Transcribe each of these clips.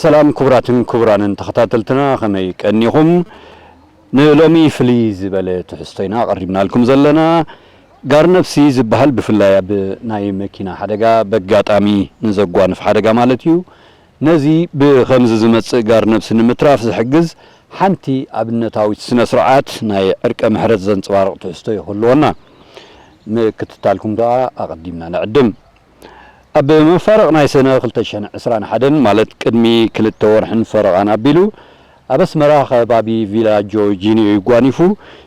ሰላም ክቡራትን ክቡራንን ተኸታተልትና፣ ከመይ ቀኒኹም? ንሎሚ ፍልይ ዝበለ ትሕዝቶ ኢና ኣቐሪብናልኩም ዘለና። ጋር ነብሲ ዝበሃል ብፍላይ ኣብ ናይ መኪና ሓደጋ፣ በጋጣሚ ንዘጓንፍ ሓደጋ ማለት እዩ። ነዚ ብኸምዚ ዝመጽእ ጋር ነብሲ ንምትራፍ ዝሕግዝ ሓንቲ ኣብነታዊት ስነ ስርዓት ናይ ዕርቀ ምሕረት ዘንጸባርቕ ትሕዝቶ ይኽህልወና። ምክትታልኩም ደኣ ኣቐዲምና ንዕድም። ኣብ መፋርቕ ናይ ሰነ ክልተ ሽሕን ዕስራን ሓደን፣ ማለት ቅድሚ ክልተ ወርሕን ፈረቓን ኣቢሉ፣ ኣብ ኣስመራ ከባቢ ቪላ ጆርጂኒዮ ይጓኒፉ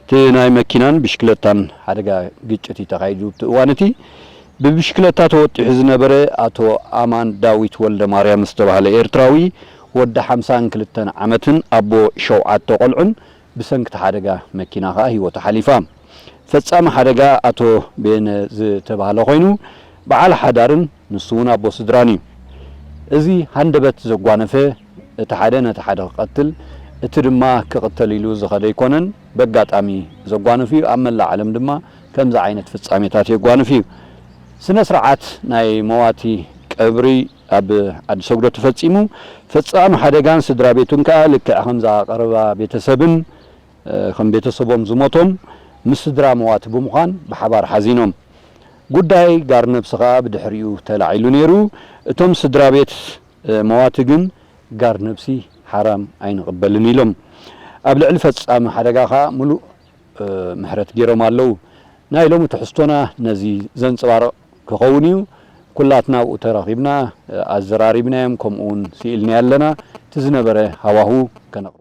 እቲ ናይ መኪናን ብሽክለታን ሓደጋ ግጭት እዩ ተኻይዱ። ኣብቲ እዋን እቲ ብብሽክለታ ተወጢሑ ዝነበረ ኣቶ ኣማን ዳዊት ወልደ ማርያም ዝተባህለ ኤርትራዊ፣ ወዲ ሓምሳን ክልተን ዓመትን ኣቦ ሸውዓተ ቆልዑን፣ ብሰንኪ እቲ ሓደጋ መኪና ከኣ ህይወቱ ሓሊፋ። ፈጻሚ ሓደጋ ኣቶ ቤነ ዝተባህለ ኮይኑ፣ በዓል ሓዳርን ንሱ እውን ኣቦ ስድራን እዩ። እዚ ሃንደበት ዘጓነፈ፣ እቲ ሓደ ነቲ ሓደ ክቐትል፣ እቲ ድማ ክቕተል ኢሉ ዝኸደ ኣይኮነን፣ በጋጣሚ ዘጓንፍ እዩ። ኣብ መላእ ዓለም ድማ ከምዚ ዓይነት ፍጻሜታት የጓንፍ እዩ። ስነ ስርዓት ናይ መዋቲ ቀብሪ ኣብ ዓዲ ሰጉዶ ተፈጺሙ። ፈጻሚ ሓደጋን ስድራ ቤቱን ከኣ ልክዕ ከምዛ ቀረባ ቤተሰብን፣ እ፣ ከም ቤተሰቦም ዝሞቶም ምስ ስድራ መዋቲ ብምዃን ብሓባር ሓዚኖም። ጉዳይ ጋር ነብሲ ከኣ ብድሕሪኡ ተላዒሉ ነይሩ። እቶም ስድራ ቤት፣ እ፣ መዋቲ ግን ጋር ነብሲ ሓራም ኣይንቕበልን ኢሎም። ኣብ ልዕሊ ፈጻሚ ሓደጋ ከኣ ምሉእ፣ እ፣ ምሕረት ገይሮም ኣለዉ። ናይ ሎሚ ትሕዝቶና ነዚ ዘንጸባርቕ ክኸውን እዩ። ኩላትና ኣብኡ ተራኺብና፣ እ፣ ኣዘራሪብናዮም፣ ከምኡ እውን ስኢልናዮ ኣለና። እቲ ዝነበረ ሃዋሁ ከነቕርቦ።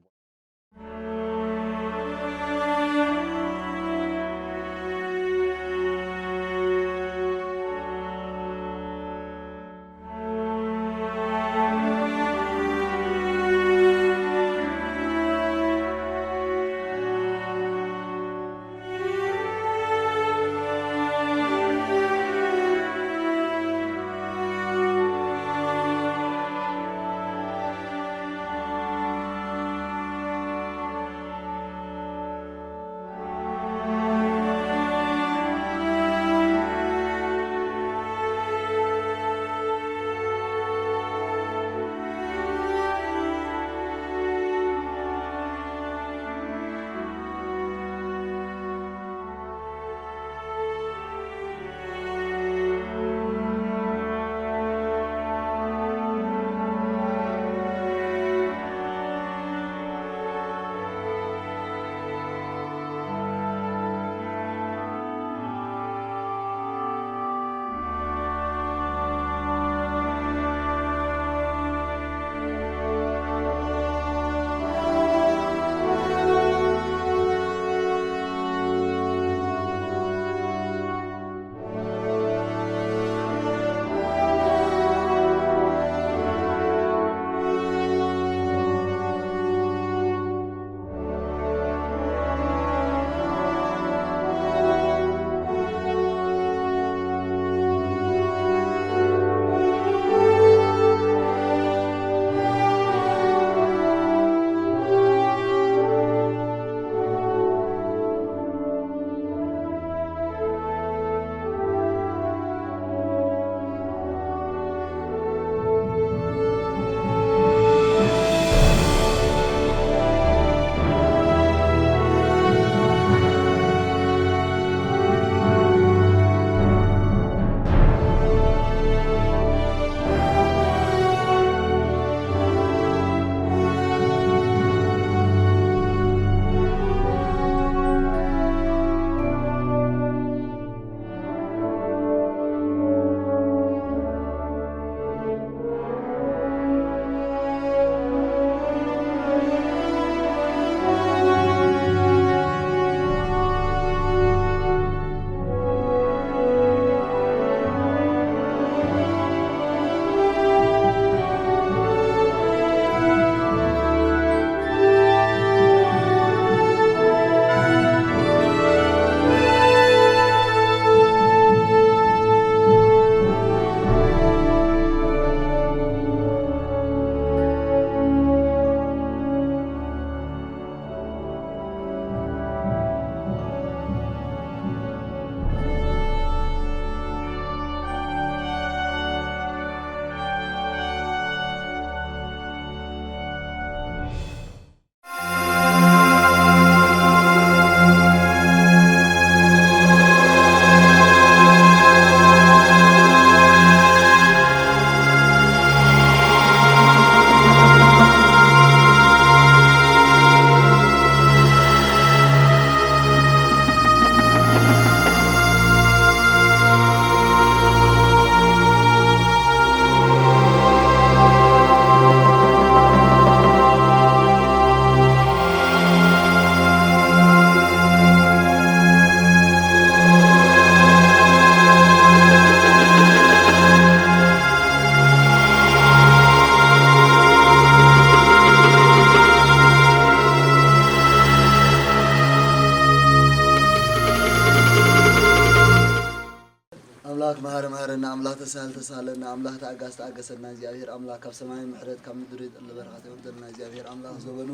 ኣምላኽ ተሳል ተሳለና፣ ኣምላኽ ተኣጋስ ተኣገሰና። እግዚኣብሔር ኣምላኽ ካብ ሰማይ ምሕረት ካብ ምድሪ ጠለ በረኸት የውርደልና። እግዚኣብሔር ኣምላኽ ዘበኑ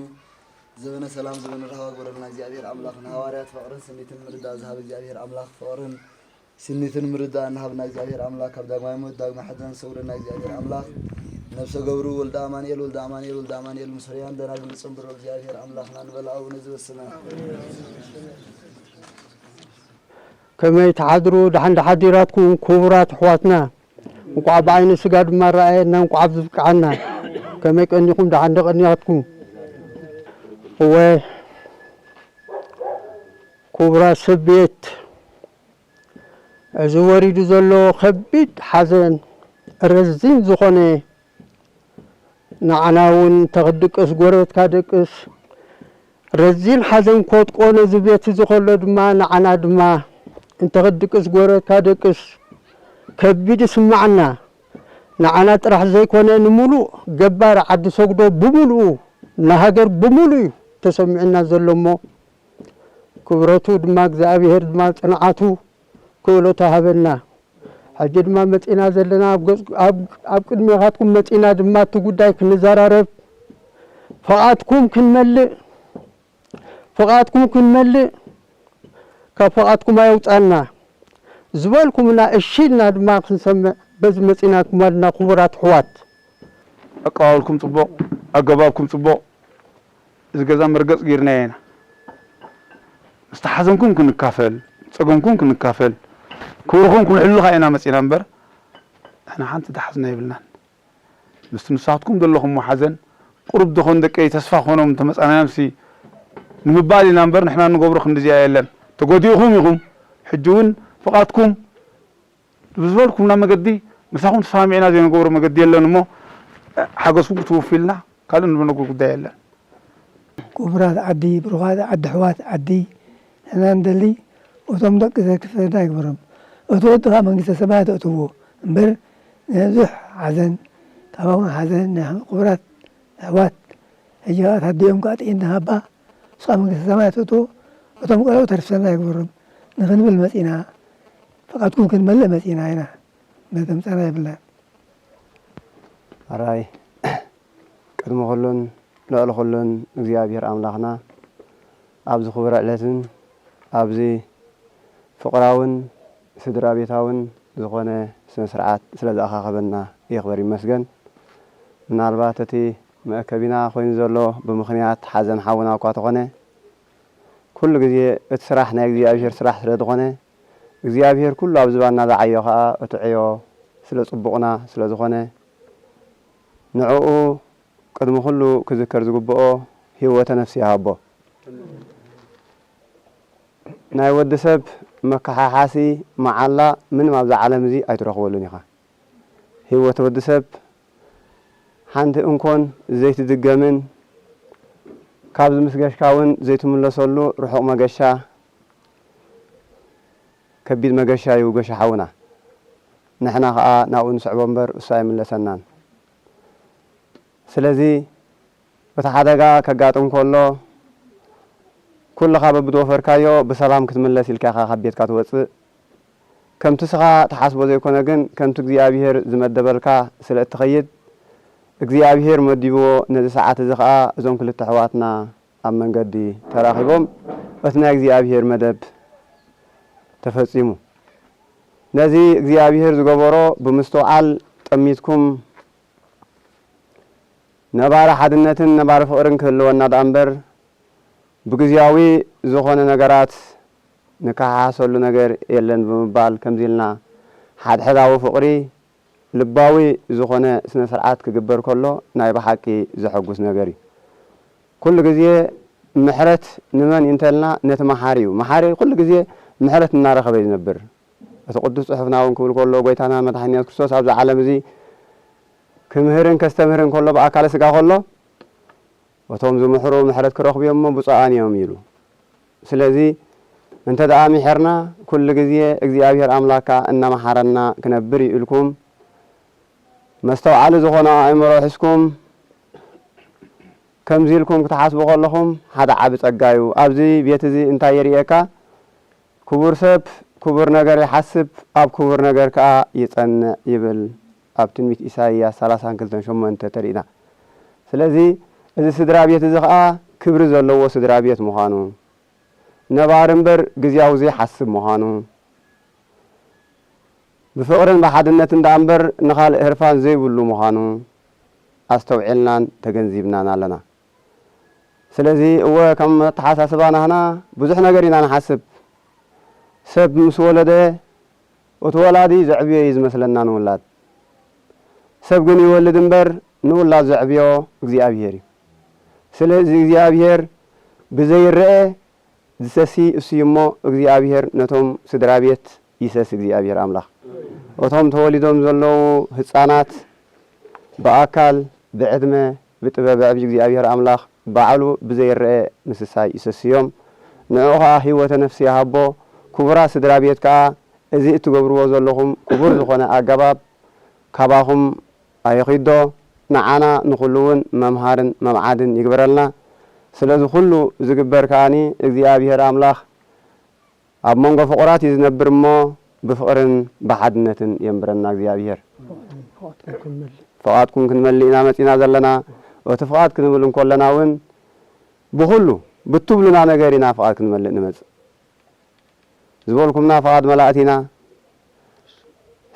ዘበነ ሰላም ዘበነ ራህዋ ግበረልና። እግዚኣብሔር ኣምላኽ ንሃዋርያት ፍቕርን ስኒትን ምርዳእ ዝሃበ እግዚኣብሔር ኣምላኽ ፍቕርን ስኒትን ምርዳእ እናሃብና እግዚኣብሔር ኣምላኽ ካብ ዳግማይ ሞት ዳግማይ ሓዘን ሰውረና። እግዚኣብሔር ኣምላኽ ነብሰ ገብሩ ወልደ ኣማኑኤል ወልደ ኣማኑኤል ወልደ ኣማኑኤል ምስ ሕሩያን ደናግል ጽንብሮ እግዚኣብሔር ኣምላኽና ንበል ኣቡነ ዘበሰማያት። ከመይ ትሓድሩ? ደሓን ዶ ሓዲራትኩም ክቡራት ኣሕዋትና? እንቋዕ ብዓይኒ ስጋ ድማ ረኣየና፣ እንቋዕ ኣብዚ ብቅዓና። ከመይ ቀኒኹም? ደሓን ዶ ቀኒኻትኩም? እወ፣ ክቡራት ሰብ ቤት፣ እዚ ወሪዱ ዘሎ ከቢድ ሓዘን ረዚን ዝኾነ ንዓና እውን እንተ ክትድቅስ ጎረቤትካ ደቅስ። ረዚን ሓዘን ከውድቆ ነዚ ቤት እዚ ከሎ ድማ ንዓና ድማ እንተ ክትድቅስ ጎረቤትካ ደቅስ። ከቢድ ይስማዓና። ንዓና ጥራሕ ዘይኮነ ንምሉእ ገባር ዓዲ ሰጉዶ ብምሉኡ ንሃገር ብምሉኡ እዩ ተሰሚዑና ዘሎ እሞ ክብረቱ ድማ እግዚኣብሔር ድማ ጽንዓቱ ክእለቱ ሃበና። ሕጂ ድማ መጺና ዘለና ኣብ ገጽ-፣ ኣብ፣ ኣብ ቅድሜኻትኩም መጺና ድማ እቲ ጉዳይ ክንዘራረብ። ፍቓድኩም ክንመልእ፣ ፍቓድኩም ክንመልእ፣ ካብ ፍቓድኩም ኣየውጻና ዝበልኩምና እሺ ኢልና ድማ ክንሰምዕ በዚ መጺናኩም ኣለና ክቡራት ኣሕዋት። ኣቀባብልኩም ጽቡቕ፣ ኣገባብኩም ጽቡቕ። እዚ ገዛ መርገጽ ጌርናዮ ኢና። ምስቲ ሓዘንኩም ክንካፈል፣ ጸገምኩም ክንካፈል፣ ክብርኹም ክንሕሉ ከኣ ኢና መጺና እምበር፣ ንሕና ሓንቲ ዝሓዝና የብልናን። ምስቲ ንሳትኩም ዘለኹምዎ ሓዘን፣ ቁሩብ ዶ ኾን ደቀይ ተስፋ ኾኖም እንተመጻናዮምሲ ንምባል ኢና እምበር፣ ንሕና እንገብሮ ክንድዚኣ የለን። ተጎዲእኹም ኢኹም። ሕጂ እውን ፍቓድኩም ብዝበልኩምና መገዲ ምሳኹም ተሰማሚዕና ዘይንገብሮ መገዲ የለን እሞ፣ ሓገዝኩም ክትወፉ ኢልና ካልእ እንብሎ ጉዳይ የለን። ክቡራት ዓዲ፣ ብሩኻት ዓዲ፣ ኣሕዋት ዓዲ፣ ንሕና እንደሊ እቶም ደቂ ዘክፍለና ኣይግበሮም። እቲ ወዲ ኸዓ መንግስተ ሰማያት ኣእትዎ እምበር፣ ነዚ ሓዘን፣ ካባኹም ሓዘን፣ ናይ ክቡራት ኣሕዋት፣ ሕጂ ኸዓ ታዲኦም ከኣ ጥይት እናሃባ፣ ንስኻ መንግስተ ሰማያት ኣእትዎ፣ እቶም ቆልዑ ተርፍሰና ኣይግበሮም ንኽንብል መጺና፣ ፍቓድኩም ክንመልእ መጺና ኢና። መተምጸና የብልናን። ኣራይ፣ ቅድሚ ኩሉን ልዕሊ ኩሉን እግዚኣብሔር ኣምላኽና፣ ኣብዚ ክቡር ዕለትን ኣብዚ ፍቕራውን ስድራ ቤታውን ዝኾነ ስነ ስርዓት ስለ ዝኣኻኸበና ይኽበር ይመስገን። ምናልባት እቲ መእከቢና ኮይኑ ዘሎ ብምኽንያት ሓዘን ሓውና እኳ ተኾነ፣ ኩሉ ግዜ እቲ ስራሕ ናይ እግዚኣብሔር ስራሕ ስለ ዝኾነ፣ እግዚኣብሔር ኩሉ ኣብ ዝባንና ዝዓዮ ኸኣ እቲ ዕዮ ስለ ጽቡቕና ስለ ዝኾነ፣ ንዕኡ ቅድሚ ኩሉ ክዝከር ዝግብኦ ህይወተ ነፍሲ ይሃቦ። ናይ ወዲ ሰብ መከሓሓሲ መዓላ ምንም ኣብዛ ዓለም እዚ ኣይትረኽበሉን ኢኻ። ህይወት ወዲ ሰብ ሓንቲ እንኮን ዘይትድገምን፣ ካብዚ ምስ ገሽካ እውን ዘይትምለሰሉ ርሑቕ መገሻ፣ ከቢድ መገሻ እዩ ገሹ ሓውና። ንሕና ኸኣ ናብኡ ንስዕቦ እምበር እሱ ኣይምለሰናን። ስለዚ እቲ ሓደጋ ከጋጥም ከሎ፣ ኩልኻ በብዝወፈርካዮ ብሰላም ክትምለስ ኢልካ ኢኻ ካብ ቤትካ ትወጽእ። ከምቲ ንስኻ ትሓስቦ ዘይኮነ ግን፣ ከምቲ እግዚኣብሄር ዝመደበልካ ስለ እትኸይድ፣ እግዚኣብሄር መዲብዎ ነዚ ሰዓት እዚ ኸኣ እዞም ክልተ ኣሕዋትና ኣብ መንገዲ ተራኺቦም፣ እቲ ናይ እግዚኣብሄር መደብ ተፈጺሙ። ነዚ እግዚኣብሄር ዝገበሮ ብምስትውዓል ጠሚትኩም፣ ነባሪ ሓድነትን ነባሪ ፍቕርን ክህልወና ደኣ እምበር፣ ብግዝያዊ ዝኾነ ነገራት ንከሓሓሰሉ ነገር የለን ብምባል፣ ከምዚ ኢልና ሓድሕዳዊ ፍቕሪ፣ ልባዊ ዝኾነ ስነ ስርዓት ክግበር ከሎ ናይ ብሓቂ ዘሐጉስ ነገር እዩ። ኩሉ ግዜ ምሕረት ንመን እዩ እንተልና፣ ነቲ መሓሪ እዩ። መሓሪ ኩሉ ግዜ ምሕረት እናረኸበ እዩ ዝነብር። እቲ ቅዱስ ጽሑፍና እውን ክብል ከሎ፣ ጎይታና መድሓኒና የሱስ ክርስቶስ ኣብዚ ዓለም እዚ ክምህርን ከስተምህርን ከሎ፣ ብኣካለ ስጋ ከሎ፣ እቶም ዝምሕሩ ምሕረት ክረኽቡ እዮም እሞ ብፁዓን እዮም ኢሉ። ስለዚ እንተ ደኣ ምሒርና፣ ኩሉ ግዜ እግዚኣብሔር ኣምላክ ከኣ እናመሓረና ክነብር እዩ ኢልኩም፣ መስተውዓሊ ዝኾነ ኣእምሮ ሒዝኩም፣ ከምዚ ኢልኩም ክትሓስቡ ከለኹም ሓደ ዓቢ ጸጋ እዩ። ኣብዚ ቤት እዚ እንታይ የርእየካ? ክቡር ሰብ፣ ክቡር ነገር ይሓስብ፣ ኣብ ክቡር ነገር ከኣ ይጸንዕ ይብል ኣብ ትንቢት ኢሳይያስ ሠላሳን ክልተን ሸሞንተ ተሪእና። ስለዚ እዚ ስድራ ቤት እዚ ከኣ ክብሪ ዘለዎ ስድራ ቤት ምዃኑ፣ ነባሪ እምበር ግዝያዊ ዘይሓስብ ምዃኑ፣ ብፍቕርን ብሓድነትን ደኣ እምበር ንኻልእ ህርፋን ዘይብሉ ምዃኑ ኣስተውዒልናን ተገንዚብናን ኣለና። ስለዚ እወ ከም ኣተሓሳስባ ናህና ብዙሕ ነገር ኢና ንሓስብ። ሰብ ምስ ወለደ እቲ ወላዲ ዘዕብዮ እዩ ዝመስለና ንውላድ። ሰብ ግን ይወልድ እምበር ንውላድ ዘዕብዮ እግዚኣብሄር እዩ። ስለዚ እግዚኣብሄር ብዘይረአ ዝሰሲ እሱ እዩ እሞ እግዚኣብሄር ነቶም ስድራ ቤት ይሰስ እግዚኣብሄር ኣምላኽ። እቶም ተወሊዶም ዘለዉ ህፃናት ብኣካል ብዕድመ ብጥበብ ብዕብይ እግዚኣብሔር ኣምላኽ ባዕሉ ብዘይረአ ምስሳይ ይሰስዮም። ንዕኡ ኸኣ ህይወተ ነፍሲ ይሃቦ። ክቡራት ስድራ ቤት ከኣ እዚ እትገብርዎ ዘለኹም ክቡር ዝኾነ ኣገባብ ካባኹም ኣይኺዶ፣ ንዓና ንኹሉ እውን መምሃርን መምዓድን ይግበረልና። ስለዚ ኩሉ ዝግበር ከኣኒ እግዚኣብሔር ኣምላኽ ኣብ መንጎ ፍቑራት እዩ ዝነብር እሞ ብፍቕርን ብሓድነትን የንብረና እግዚኣብሔር። ፍቓድኩም ክንመልእ ኢና መጺና ዘለና። እቲ ፍቓድ ክንብል እንኮለና እውን ብኹሉ ብትብሉና ነገር ኢና ፍቓድ ክንመልእ ንመጽእ። ዝበልኩምና ፍቓድ መላእቲ ኢና።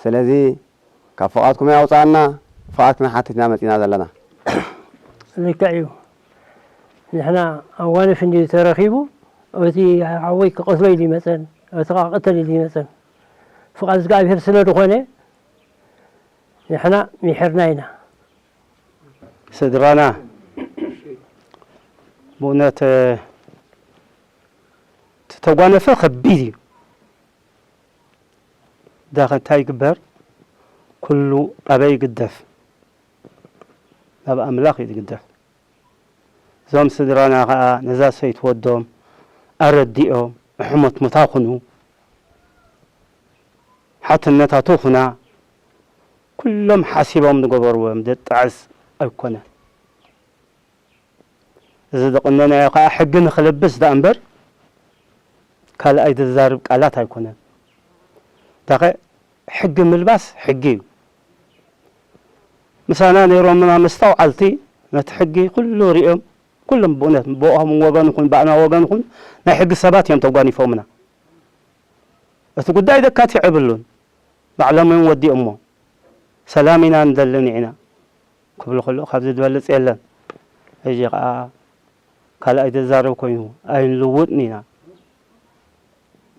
ስለዚ ካብ ፍቓድኩም ኣውጽኣና፣ ፍቓድ ክንሓትት ኢና መጺና ዘለና። ልክዕ እዩ። ንሕና ኣብ ዋንፍ እንድዩ ተረኺቡ፣ እቲ ሓወይ ክቐትሎ ኢሉ ይመጸን፣ እቲ ኸዓ ቅተል ኢሉ ይመጸን። ፍቓድ እግዚኣብሔር ስለ ዝኾነ፣ ንሕና ሚሒርና ኢና። ስድራና፣ ብእውነት፣ እቲ ተጓነፈ ከቢድ እዩ። ዳኸ እንታይ ይግበር? ኩሉ ኣበይ ይግደፍ? ናብ ኣምላኽ እዩ ዝግደፍ። እዞም ስድራና ኸኣ ነዛ ሰይቲ ወዶም ኣረዲኦም፣ ኣሕሞት ሞታ ኩኑ፣ ሓትነታቱ ኩና፣ ኩሎም ሓሲቦም ዝገበርዎም ዘጣዕስ ኣይኮነን። እዚ ዝቕነናዮ ኸኣ ሕጊ ንኽልብስ ደኣ እምበር ካልኣይ ዘዛርብ ቃላት ኣይኮነን። ዳኸ ሕጊ ምልባስ ሕጊ እዩ። ምሳና ነይሮምና መስተውዓልቲ ነቲ ሕጊ ኩሉ ሪኦም፣ ኩሎም ብእውነት ብኦም ወገን ይኹን ብኣና ወገን ይኹን ናይ ሕጊ ሰባት እዮም ተጓኒፎምና። እቲ ጉዳይ ዘካትዕ የብሉን። ባዕሎም እዮም ወዲኦሞ። ሰላም ኢና ንደሊ ንዒና ክብሉ ከለዉ ካብዚ ዝበልጽ የለን። ሕጂ ኸኣ ካልኣይ ዘዛርብ ኮይኑ ኣይንልውጥን ኢና።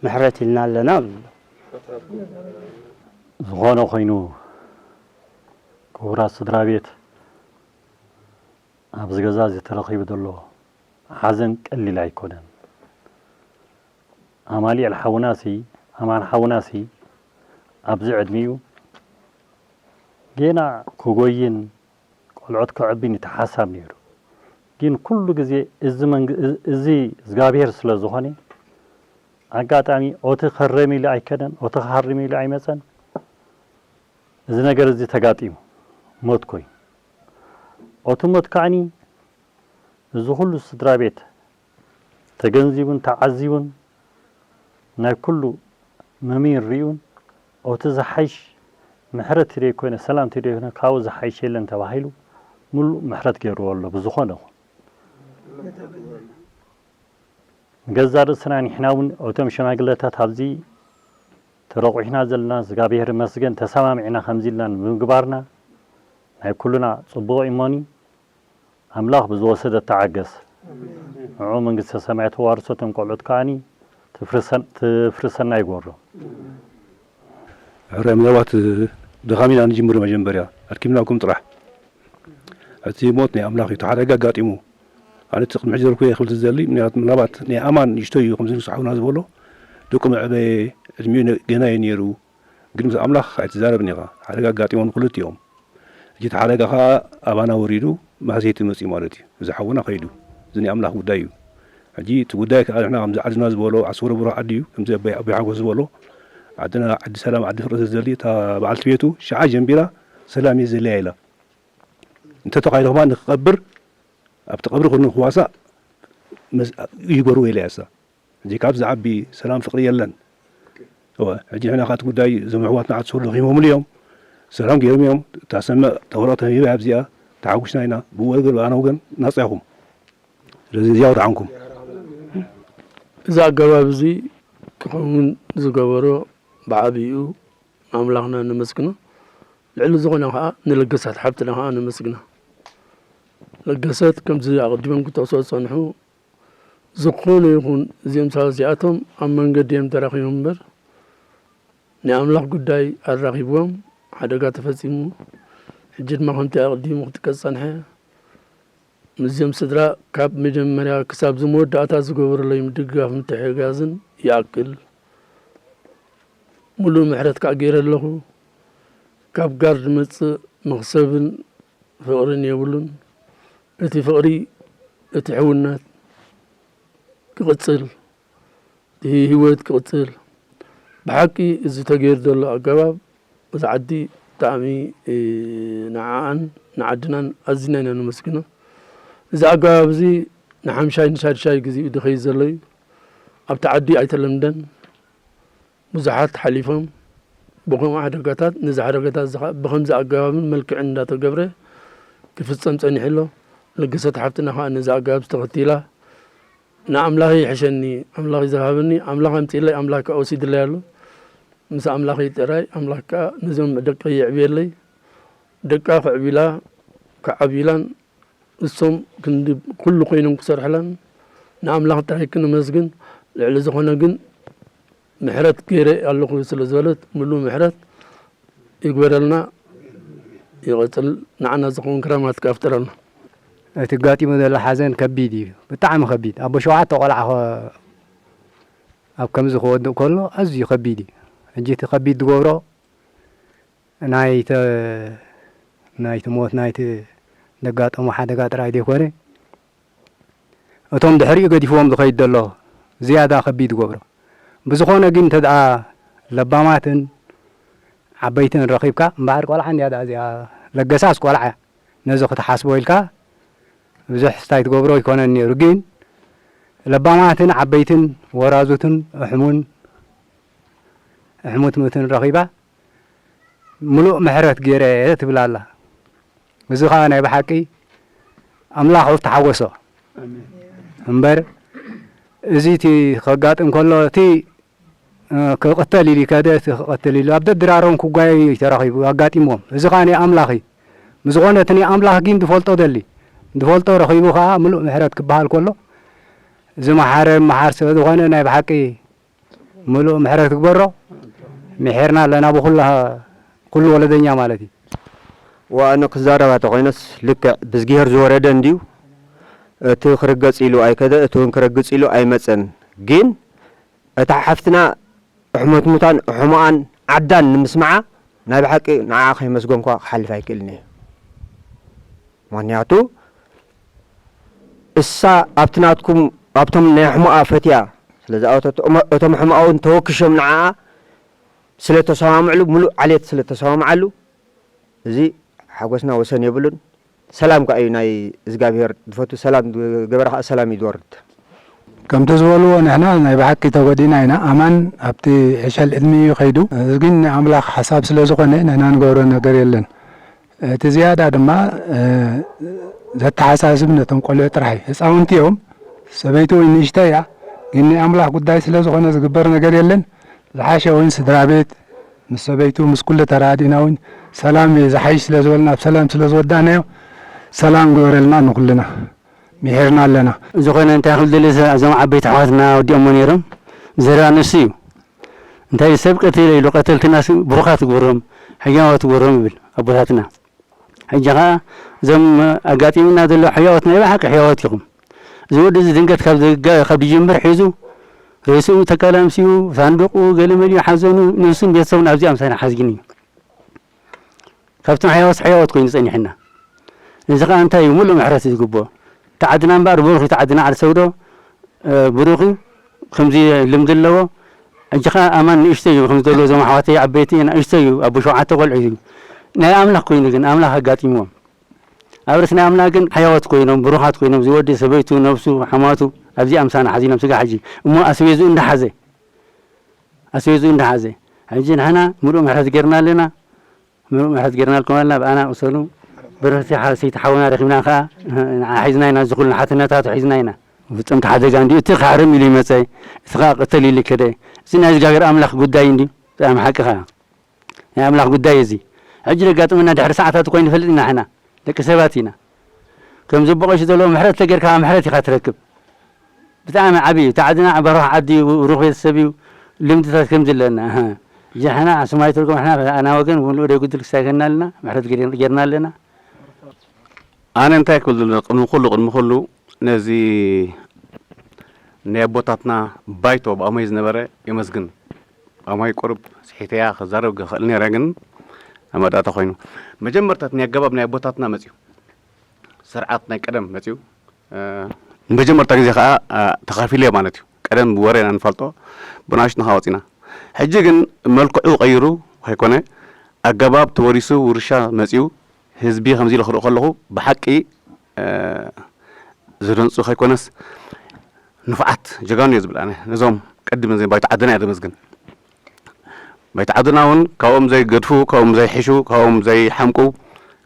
ምሕረት ኢልና ኣለና። ዝኾነ ኮይኑ ክቡራት ስድራ ቤት ኣብዚ ገዛ እዚ ተረኺቡ ዘሎ ሓዘን ቀሊል ኣይኮነን። ኣማኑኤል ሓውናሲ፣ ኣማን ሓውናሲ ኣብዚ ዕድሚኡ ጌና ክጎይን ቆልዑት ከዕብን እዩ እቲ ሓሳብ ነይሩ። ግን ኩሉ ግዜ እዚ መንግ-፣ እዚ እግዚኣብሔር ስለ ዝኾነ ኣጋጣሚ ኦቲ ከረም ኢሉ ኣይከደን፣ ኦቲ ክሃርም ኢሉ ኣይመጸን። እዚ ነገር እዚ ተጋጢሙ ሞት ኮይኑ። ኦቲ ሞት ከዓኒ እዚ ኩሉ ስድራ ቤት ተገንዚቡን ተዓዚቡን ናይ ኩሉ መሚን ሪኡን ኦቲ ዝሓይሽ ምሕረት ትደይ ኮይነ ሰላም ትደይ ኮይነ ካብኡ ዝሓይሽ የለን ተባሂሉ ሙሉእ ምሕረት ገይርዎ ኣሎ። ብዝኾነ ይኹን ንገዛ ርእስና ንሕና እውን እቶም ሸማግለታት ኣብዚ ተረቑሕና ዘለና እግዚኣብሔር ይመስገን ተሰማሚዕና ከምዚ ኢልና ንምግባርና ናይ ኩሉና ጽቡቕ እሞኒ ኣምላኽ ብዝወሰደ ተዓገስ። ንዑ መንግስተ ሰማይ ተዋርሶ እቶም ቆልዑት ከዓኒ ትፍርሰን-፣ ትፍርሰና ይጎሮ። ሕረ ምናልባት ድኻም ኢና ንጅምር መጀመርያ ኣድኪምናኩም ጥራሕ። እቲ ሞት ናይ ኣምላኽ እዩ። እቲ ሓደጋ ኣጋጢሙ። ኣነ እቲ ቅድሚ ሕጂ ዘልኩ እየ ክብል ዝደሊ፣ ምክንያቱ ምናልባት ናይ ኣማን ንእሽቶ እዩ ከምዚ ንሱ ሓውና ዝበሎ፣ ደቁ መዕበየ ዕድሚኡ ነ-፣ ገና እዩ ነይሩ። ግን ምስ ኣምላኽ ኣይትዛረብን ኢኻ። ሓደጋ ኣጋጢሞም ክልቲኦም። ሕጂ እቲ ሓደጋ ኸኣ ኣባና ወሪዱ ማህሰይቲ መጺኡ ማለት እዩ። እዚ ሓውና ከይዱ። እዚ ናይ ኣምላኽ ጉዳይ እዩ። ሕጂ እቲ ጉዳይ ከኣ ንሕና ከምዚ ዓድና ዝበሎ፣ ዓስወረ ብሩኽ ዓዲ እዩ። ከምዚ ኣቦይ፣ ኣቦይ ሓጎስ ዝበሎ፣ ዓድና ዓዲ ሰላም፣ ዓዲ ፍቕሪ ስለ ዝደሊ፣ እታ በዓልቲ ቤቱ ሽዓ ጀንቢራ ሰላም እየ ዘድልያ ኢላ። እንተ ተኻኢሉ ከማን ንክቐብር፣ ኣብቲ ቀብሪ ኮይኑ ክዋሳእ መስ-፣ ይጎርዎ ኢላ እያ እሳ። ሕጂ ካብ ዝዓቢ ሰላም ፍቕሪ የለን። እወ፣ ሕጂ ንሕና ካቲ ጉዳይ እዞም ኣሕዋትና ዓዲ ሶር ደኺሞምሉ እዮም። ሰላም ገይሮም እዮም። እታ ሰምዕ ተወረቕ ተንቢባ ኣብዚኣ ተሓጒስና ኢና። ብኡ ወገን ብኣነ ወገን ናጻ ኢኹም። ስለዚ እዚኣ ወድሓንኩም። እዚ ኣገባብ እዚ ክኸውን ዝገበሮ ብዓቢኡ ኣምላኽና ነመስግኖ። ልዕሊ ዝኾነ ኸዓ ንለገሳት ሓብትና ኸዓ ነመስግና። ለገሰት ከምዚ ኣቐዲሞም ክጠቕሶ ዝጸንሑ ዝኾነ ይኹን እዚኦም ሰባት እዚኣቶም ኣብ መንገዲ እዮም ተራኺቦም እምበር ናይ ኣምላኽ ጉዳይ ኣራኺብዎም ሓደጋ ተፈጺሙ። ሕጂ ድማ ከምቲ ኣቐዲሙ ክጥቀስ ዝጸንሐ ምስዚኦም ስድራ ካብ መጀመርያ ክሳብ እዚ መወዳእታ ዝገበረለይ ምድግጋፍ ምትሕግጋዝን ይኣክል። ሙሉእ ምሕረት ከኣ ገይረ ኣለኹ። ካብ ጋር ዝመጽእ መኽሰብን ፍቕርን የብሉን። እቲ ፍቕሪ፣ እቲ ሕውነት ክቕጽል፣ እቲ ህይወት ክቕጽል፣ ብሓቂ እዚ ተገይሩ ዘሎ ኣገባብ እዚ ዓዲ ብጣዕሚ፣ እ፣ ንዓኣን ንዓድናን ኣዚና ኢና ነመስግኖ። እዚ ኣገባብ እዚ ንሓምሻይ ንሻድሻይ ግዜኡ ዝኸይድ ዘሎ እዩ። ኣብቲ ዓዲ ኣይተለምደን። ብዙሓት ሓሊፎም ብኸምኡ ሓደጋታት፣ ነዚ ሓደጋታት እዚ ኸኣ ብኸምዚ ኣገባብን መልክዕን እንዳተገብረ ክፍጸም ጸኒሑ ኣሎ። ለገሰት ሓፍትና ኸኣ ነዚ ኣገባብ ዝተኸቲላ ንኣምላኽ ይሕሸኒ፣ ኣምላኽ እዩ ዝሃበኒ፣ ኣምላኽ ኣምጺእለይ፣ ኣምላኽ ከኣ ወሲድለይ ኣሎ። ምስ ኣምላኸይ ጥራይ፣ ኣምላኽ ከኣ ነዞም ደቀይ የዕብየለይ። ደቃ ከዕብዩላ፣ ከዓብዩላን እሶም ክንዲ ኩሉ ኮይኖም ክሰርሑላን ንኣምላኽ ጥራይ ክነመስግን። ልዕሊ ዝኾነ ግን ምሕረት ገይረ ኣለኹ ስለ ዝበለት፣ ምሉእ ምሕረት ይግበረልና። ይቐጽል፣ ንዓና ዝኸውን ክራማት ከኣ ፍጠረልና። እቲ ኣጋጢሙ ዘሎ ሓዘን ከቢድ እዩ፣ ብጣዕሚ ከቢድ። ኣቦ ሸውዓተ ቆልዓ ኸ-፣ ኣብ ከምዚ ክወድቕ ከሎ ኣዝዩ ከቢድ እዩ። ሕጂ እቲ ከቢድ ዝገብሮ ናይተ-፣ ናይቲ ሞት ናይቲ ዘጋጠሞ ሓደጋ ጥራይ ዘይኮነ፣ እቶም ድሕሪኡ ገዲፍዎም ዝኸይድ ዘሎ ዝያዳ ከቢድ ይገብሮ። ብዝኾነ ግን እንተ ደኣ ለባማትን ዓበይትን ረኺብካ፣ እምበኣር ቆልዓ እንድያ ደኣ እዚኣ፣ ለገሳስ ቆልዓ ነዚ ክትሓስቦ ኢልካ ብዙሕ ስታይ ትገብሮ ኣይኮነን ነይሩ። ግን ለባማትን ዓበይትን ወራዙትን እሕሙን እሕሙትሙትን ረኺባ፣ ምሉእ ምሕረት ገይረ እየ ትብል ኣላ። እዚ ኸኣ ናይ ብሓቂ ኣምላኽ ተሓወሶ። እምበር እዚ እቲ ከጋጥም ከሎ እቲ፣ እ፣ ክቕተል ኢሉ ከደ፣ እቲ ክቐትል ኢሉ ኣብ ደድራሮም ክጓየዩ እዩ ተረኺቡ ኣጋጢምዎም። እዚ ኸኣ ናይ ኣምላኽ እዩ። ብዝኾነ እቲ ናይ ኣምላኽ ግን ዝፈልጦ ደሊ፣ ዝፈልጦ ረኺቡ ኸኣ ምሉእ ምሕረት ክበሃል ከሎ፣ እዚ መሓረ መሓር ስለ ዝኾነ ናይ ብሓቂ ምሉእ ምሕረት ክግበሮ። ምሒርና ኣለና ብኹላ-፣ ኩሉ ወለደኛ ማለት እዩ። ወኣነ ክዛረባ ተኾይነስ ልክዕ ብዝጊሄር ዝወረደ እንድዩ። እቲ ክርገጽ ኢሉ ኣይከደ፣ እቲ እውን ክረግጽ ኢሉ ኣይመጸን። ግን እታ ሓፍትና ኣሕመትሙታን ሕሙኣን ዓዳን ንምስማዓ ናይ ብሓቂ ንዓኣ ከይመስገንኳ ክሓልፍ ኣይክእልን እየ። ምኽንያቱ እሳ ኣብቲ ናትኩም፣ ኣብቶም ናይ ሕሙኣ ፈትያ ስለ ዝኣወተቶ፣ እሞ-፣ እቶም ሕሙኣ እውን ተወኪሾም ንዓኣ ስለ ተሰማምዕሉ፣ ምሉእ ዓሌት ስለ ተሰማምዓሉ፣ እዚ ሓጎስና ወሰን የብሉን። ሰላም ከኣ እዩ ናይ እግዚኣብሄር ዝፈቱ፣ ሰላም ዝገበረ ከኣ ሰላም እዩ ዝወርድ። ከምቲ ዝበልዎ ንሕና ናይ ብሓቂ ተጎዲእና ኢና። ኣማን ኣብቲ ዕሸል ዕድሚኡ ከይዱ፣ እዚ ግን ናይ ኣምላኽ ሓሳብ ስለ ዝኾነ ንሕና ንገብሮ ነገር የለን። እቲ ዝያዳ ድማ፣ እ፣ ዘተሓሳስብ ነቶም ቆልዑ ጥራሕ እዩ። ህፃውንቲ እዮም፣ ሰበይቲ እውን ንእሽተይ እያ፣ ግን ናይ ኣምላኽ ጉዳይ ስለ ዝኾነ ዝግበር ነገር የለን። ዝሓሸ እውን ስድራ ቤት ምስ ሰበይቱ ምስ ኩሉ ተራዲእና እውን ሰላም እዩ ዝሓይሽ ስለ ዝበልና ኣብ ሰላም ስለ ዝወዳእናዮ ሰላም ግበረልና ንኩልና። ምሒርና ኣለና። ዝኾነ እንታይ ክብል ደልየ፣ እዞም ዓበይቲ ኣሕዋትና ወዲኦሞ ነይሮም። ዘረባ ንሱ እዩ። እንታይ ሰብ ቀቲለ ኢሉ ቀተልትናስ ብሩኻት ግበሮም፣ ሕያዋት ግበሮም ይብል ኣቦታትና። ሕጂ ኸኣ እዞም ኣጋጢሙና ዘለዉ ሕያዎት ናይ ብሓቂ ሕያዎት ኢኹም። እዚ ወዲ እዚ ድንገት ካብ ዝጋ-፣ ካብ ዝጅምር ሒዙ ርእሱ ተቃላምሲኡ፣ ሳንዱቑ፣ ገለመሊኡ፣ ሓዘኑ፣ ንሱን ቤተሰቡን ኣብዚኣ ምሳና ሓዚኑ እዩ። ካብቶም ሕያዎት ሕያዎት ኮይኑ ጸኒሕና። እዚ ኸኣ እንታይ እዩ? ምሉእ ምሕረት እዩ ዝግብኦ። እቲ ዓድና እምበኣር ብሩኽ እዩ፣ እቲ ዓድና ዓዲ ሰውዶ፣ እ፣ ብሩኽ እዩ። ከምዚ ልምዲ ኣለዎ። ሕጂ ኸኣ ኣማን ንእሽተይ እዩ፣ ከምዚ ዘለዉ እዞም ኣሕዋተይ ዓበይቲ ንእሽተይ እዩ፣ ኣቦ ሸውዓተ ቆልዑ እዩ። ናይ ኣምላኽ ኮይኑ ግን ኣምላኽ ኣጋጢምዎም። ኣብ ርእሲ ናይ ኣምላኽ ግን ሕያዎት ኮይኖም፣ ብሩኻት ኮይኖም፣ እዚ ወዲ ሰበይቱ፣ ነብሱ፣ ሓማቱ፣ ኣብዚኣ ምሳና ሓዚኖም ስጋ ሕጂ። እሞ ኣስቤዝኡ እንዳሓዘ፣ ኣስቤዝኡ እንዳሓዘ። ሕጂ ንሕና ምሉእ ምሕረት ጌርና ኣለና። ምሉእ ምሕረት ጌርናልኩም ኣለና። ብኣና ቁሰሉ። ብርኽቲ ሓ-፣ ሰይቲ ሓውና ረኺብና ከኣ፣ ንዓ ሒዝና ኢና፣ እዚ ኩሉ ሓትነታቱ ሒዝና ኢና። ፍጹም ሓደጋ እንድዩ። እቲ ክሓርም ኢሉ ይመጸ፣ እቲ ከኣ ቅተል ኢሉ ይከደ። እዚ ናይ እግዚኣብሔር ኣምላኽ ጉዳይ እንድዩ። ብጣዕሚ ሓቂ ከኣ። ናይ ኣምላኽ ጉዳይ እዚ። ሕጂ ዘጋጥመና ድሕሪ ሰዓታት እኮ ኣይንፈልጥ ኢና ንሕና። ደቂ ሰባት ኢና። ከም ዘቦ ቀሺ ዘለዎ ምሕረት ተጌርካ ምሕረት ኢኻ ትረክብ። ብጣዕሚ ዓቢ እዩ። እቲ ዓድና በረኻ ዓዲ እዩ፣ ሩኽ ቤተሰብ እዩ፣ ልምድታት ከም ዘለና። ኣሃ። ሕጂ ንሕና ስም ኣይትርጎም፣ ንሕና ኣና ወገን ምሉእ ደይ ጉድል ክሳይ ከና ኣለና፣ ምሕረት ገይር-፣ ገይርና ኣለና። ኣነ እንታይ ክብል ዘለኹ፣ ቅድሚ ኩሉ፣ ቅድሚ ኩሉ ነዚ ናይ ኣቦታትና ባይቶ ብኣሞይ ዝነበረ የመስግን። ኣሞይ ቁሩብ ስሒተያ ክዛረብ ክኽእል ነይረ፣ ግን ኣብ መወዳእታ ኮይኑ። መጀመርታ እቲ ናይ ኣገባብ ናይ ኣቦታትና መጽዩ። ስርዓት ናይ ቀደም መጽዩ። እ፣ ንመጀመርታ ግዜ ከኣ፣ እ፣ ተኻፊለ ማለት እዩ። ቀደም ብወሬ ኢና ንፈልጦ፣ ብናሽቱ ንኻ ወጺና። ሕጂ ግን መልክዑ ቀይሩ ከይኮነ፣ ኣገባብ ተወሪሱ ውርሻ መጽዩ፣ ህዝቢ ከምዚ ኢሉ ክርኢ ከለኹ ብሓቂ፣ እ፣ ዘደንጹ ከይኮነስ ንፉዓት ጀጋኑ እየ ዝብል ኣነ። ነዞም ቅድም ነዚ ባይቶ ዓድና እየ ዘመስግን። ባይቶ ዓድና እውን ካብኦም ዘይገድፉ፣ ካብኦም ዘይሕሹ፣ ካብኦም ዘይሓምቁ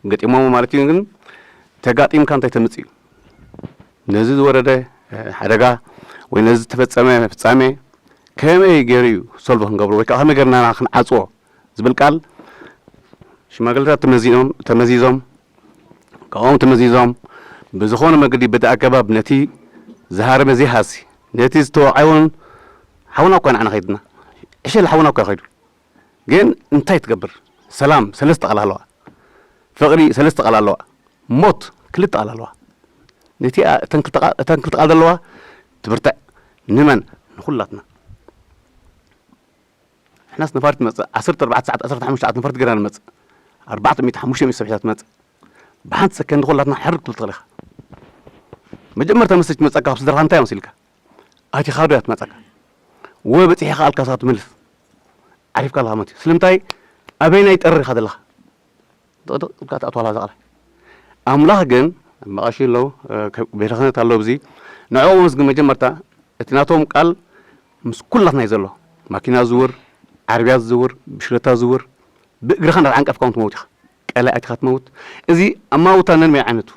ገጢሞም ማለት እዩ። ግን ተጋጢምካ እንታይ ተምጽእ እዩ? ነዚ ዝወረደ፣ እ፣ ሓደጋ ወይ ነዚ ዝተፈጸመ ፍጻሜ ከመይ ገይሩ እዩ ሶልቭ ክንገብሮ ወይ ከዓ ከመይ ገይርና ክንዓጽዎ ዝብል ቃል ሽማግለታት ተመዚኖም፣ ተመዚዞም፣ ካብኦም ተመዚዞም ብዝኾነ መገዲ በቲ ኣገባብ ነቲ ዝሃረመ ዘይሃሲ፣ ነቲ ዝተወቕዐ እውን ሓውና እኮ ንዓና ከይድና። ዕሸል ሓውና እኮ ከይዱ። ግን እንታይ ትገብር? ሰላም ሰለስተ ቃል ኣለዋ። ፍቕሪ ሰለስተ ቃል ኣለዋ። ሞት ክልተ ቃል ኣለዋ። ነቲ፣ እተን ክልተ ቃ-፣ እተን ክልተ ቃል ዘለዋ ትብርትዕ። ንመን? ንኹላትና። ንሕናስ ነፋሪት ትመጽእ፣ ዓሰርተ ኣርባዕተ ሰዓት፣ ዓሰርተ ሓሙሽተ ሰዓት ነፋሪት ገይራ ንመጽእ። ኣርባዕተ ሚእቲ፣ ሓሙሽተ ሚእቲ ሰብ ሒዛ ትመጽእ። ብሓንቲ ሰከንድ ኩላትና ሕርር ክትብል ትኽእል ኢኻ። መጀመርታ መሰለች ትመጸካ፣ ካብ ስድራኻ እንታይ መሲልካ? ኣቲኻ ዶ እያ ትመጸካ? ወይ በጺሕኻ ኣልካ ሰዓት ትመልስ። ዓሪፍካ ኣለኻ ማለት እዩ። ስለምንታይ? ኣበይናይ ጠርር ኢኻ ዘለኻ? ጥቕጥቕ ኢልካ ትኣትዋ ኣለኻ እዛ ቃላይ። ኣምላኽ ግን፣ መቐሺ ኣለዉ፣ እ፣ ከ-፣ ቤተ ክህነት ኣለዉ፣ ኣብዚ ንዕኦም ኣመስግን። መጀመርታ እቲ ናቶም ቃል ምስ ኩላትና እዩ ዘሎ። ማኪና ዝዝውር፣ ዓረብያ ዝዝውር፣ ብሽክለታ ዝዝውር፣ ብእግርኻ እንዳተዓንቀፍካ እውን ትመውት ኢኻ። ቀላይ ኣቲኻ ትመውት። እዚ ኣማውታ ነንመይ ዓይነቱ።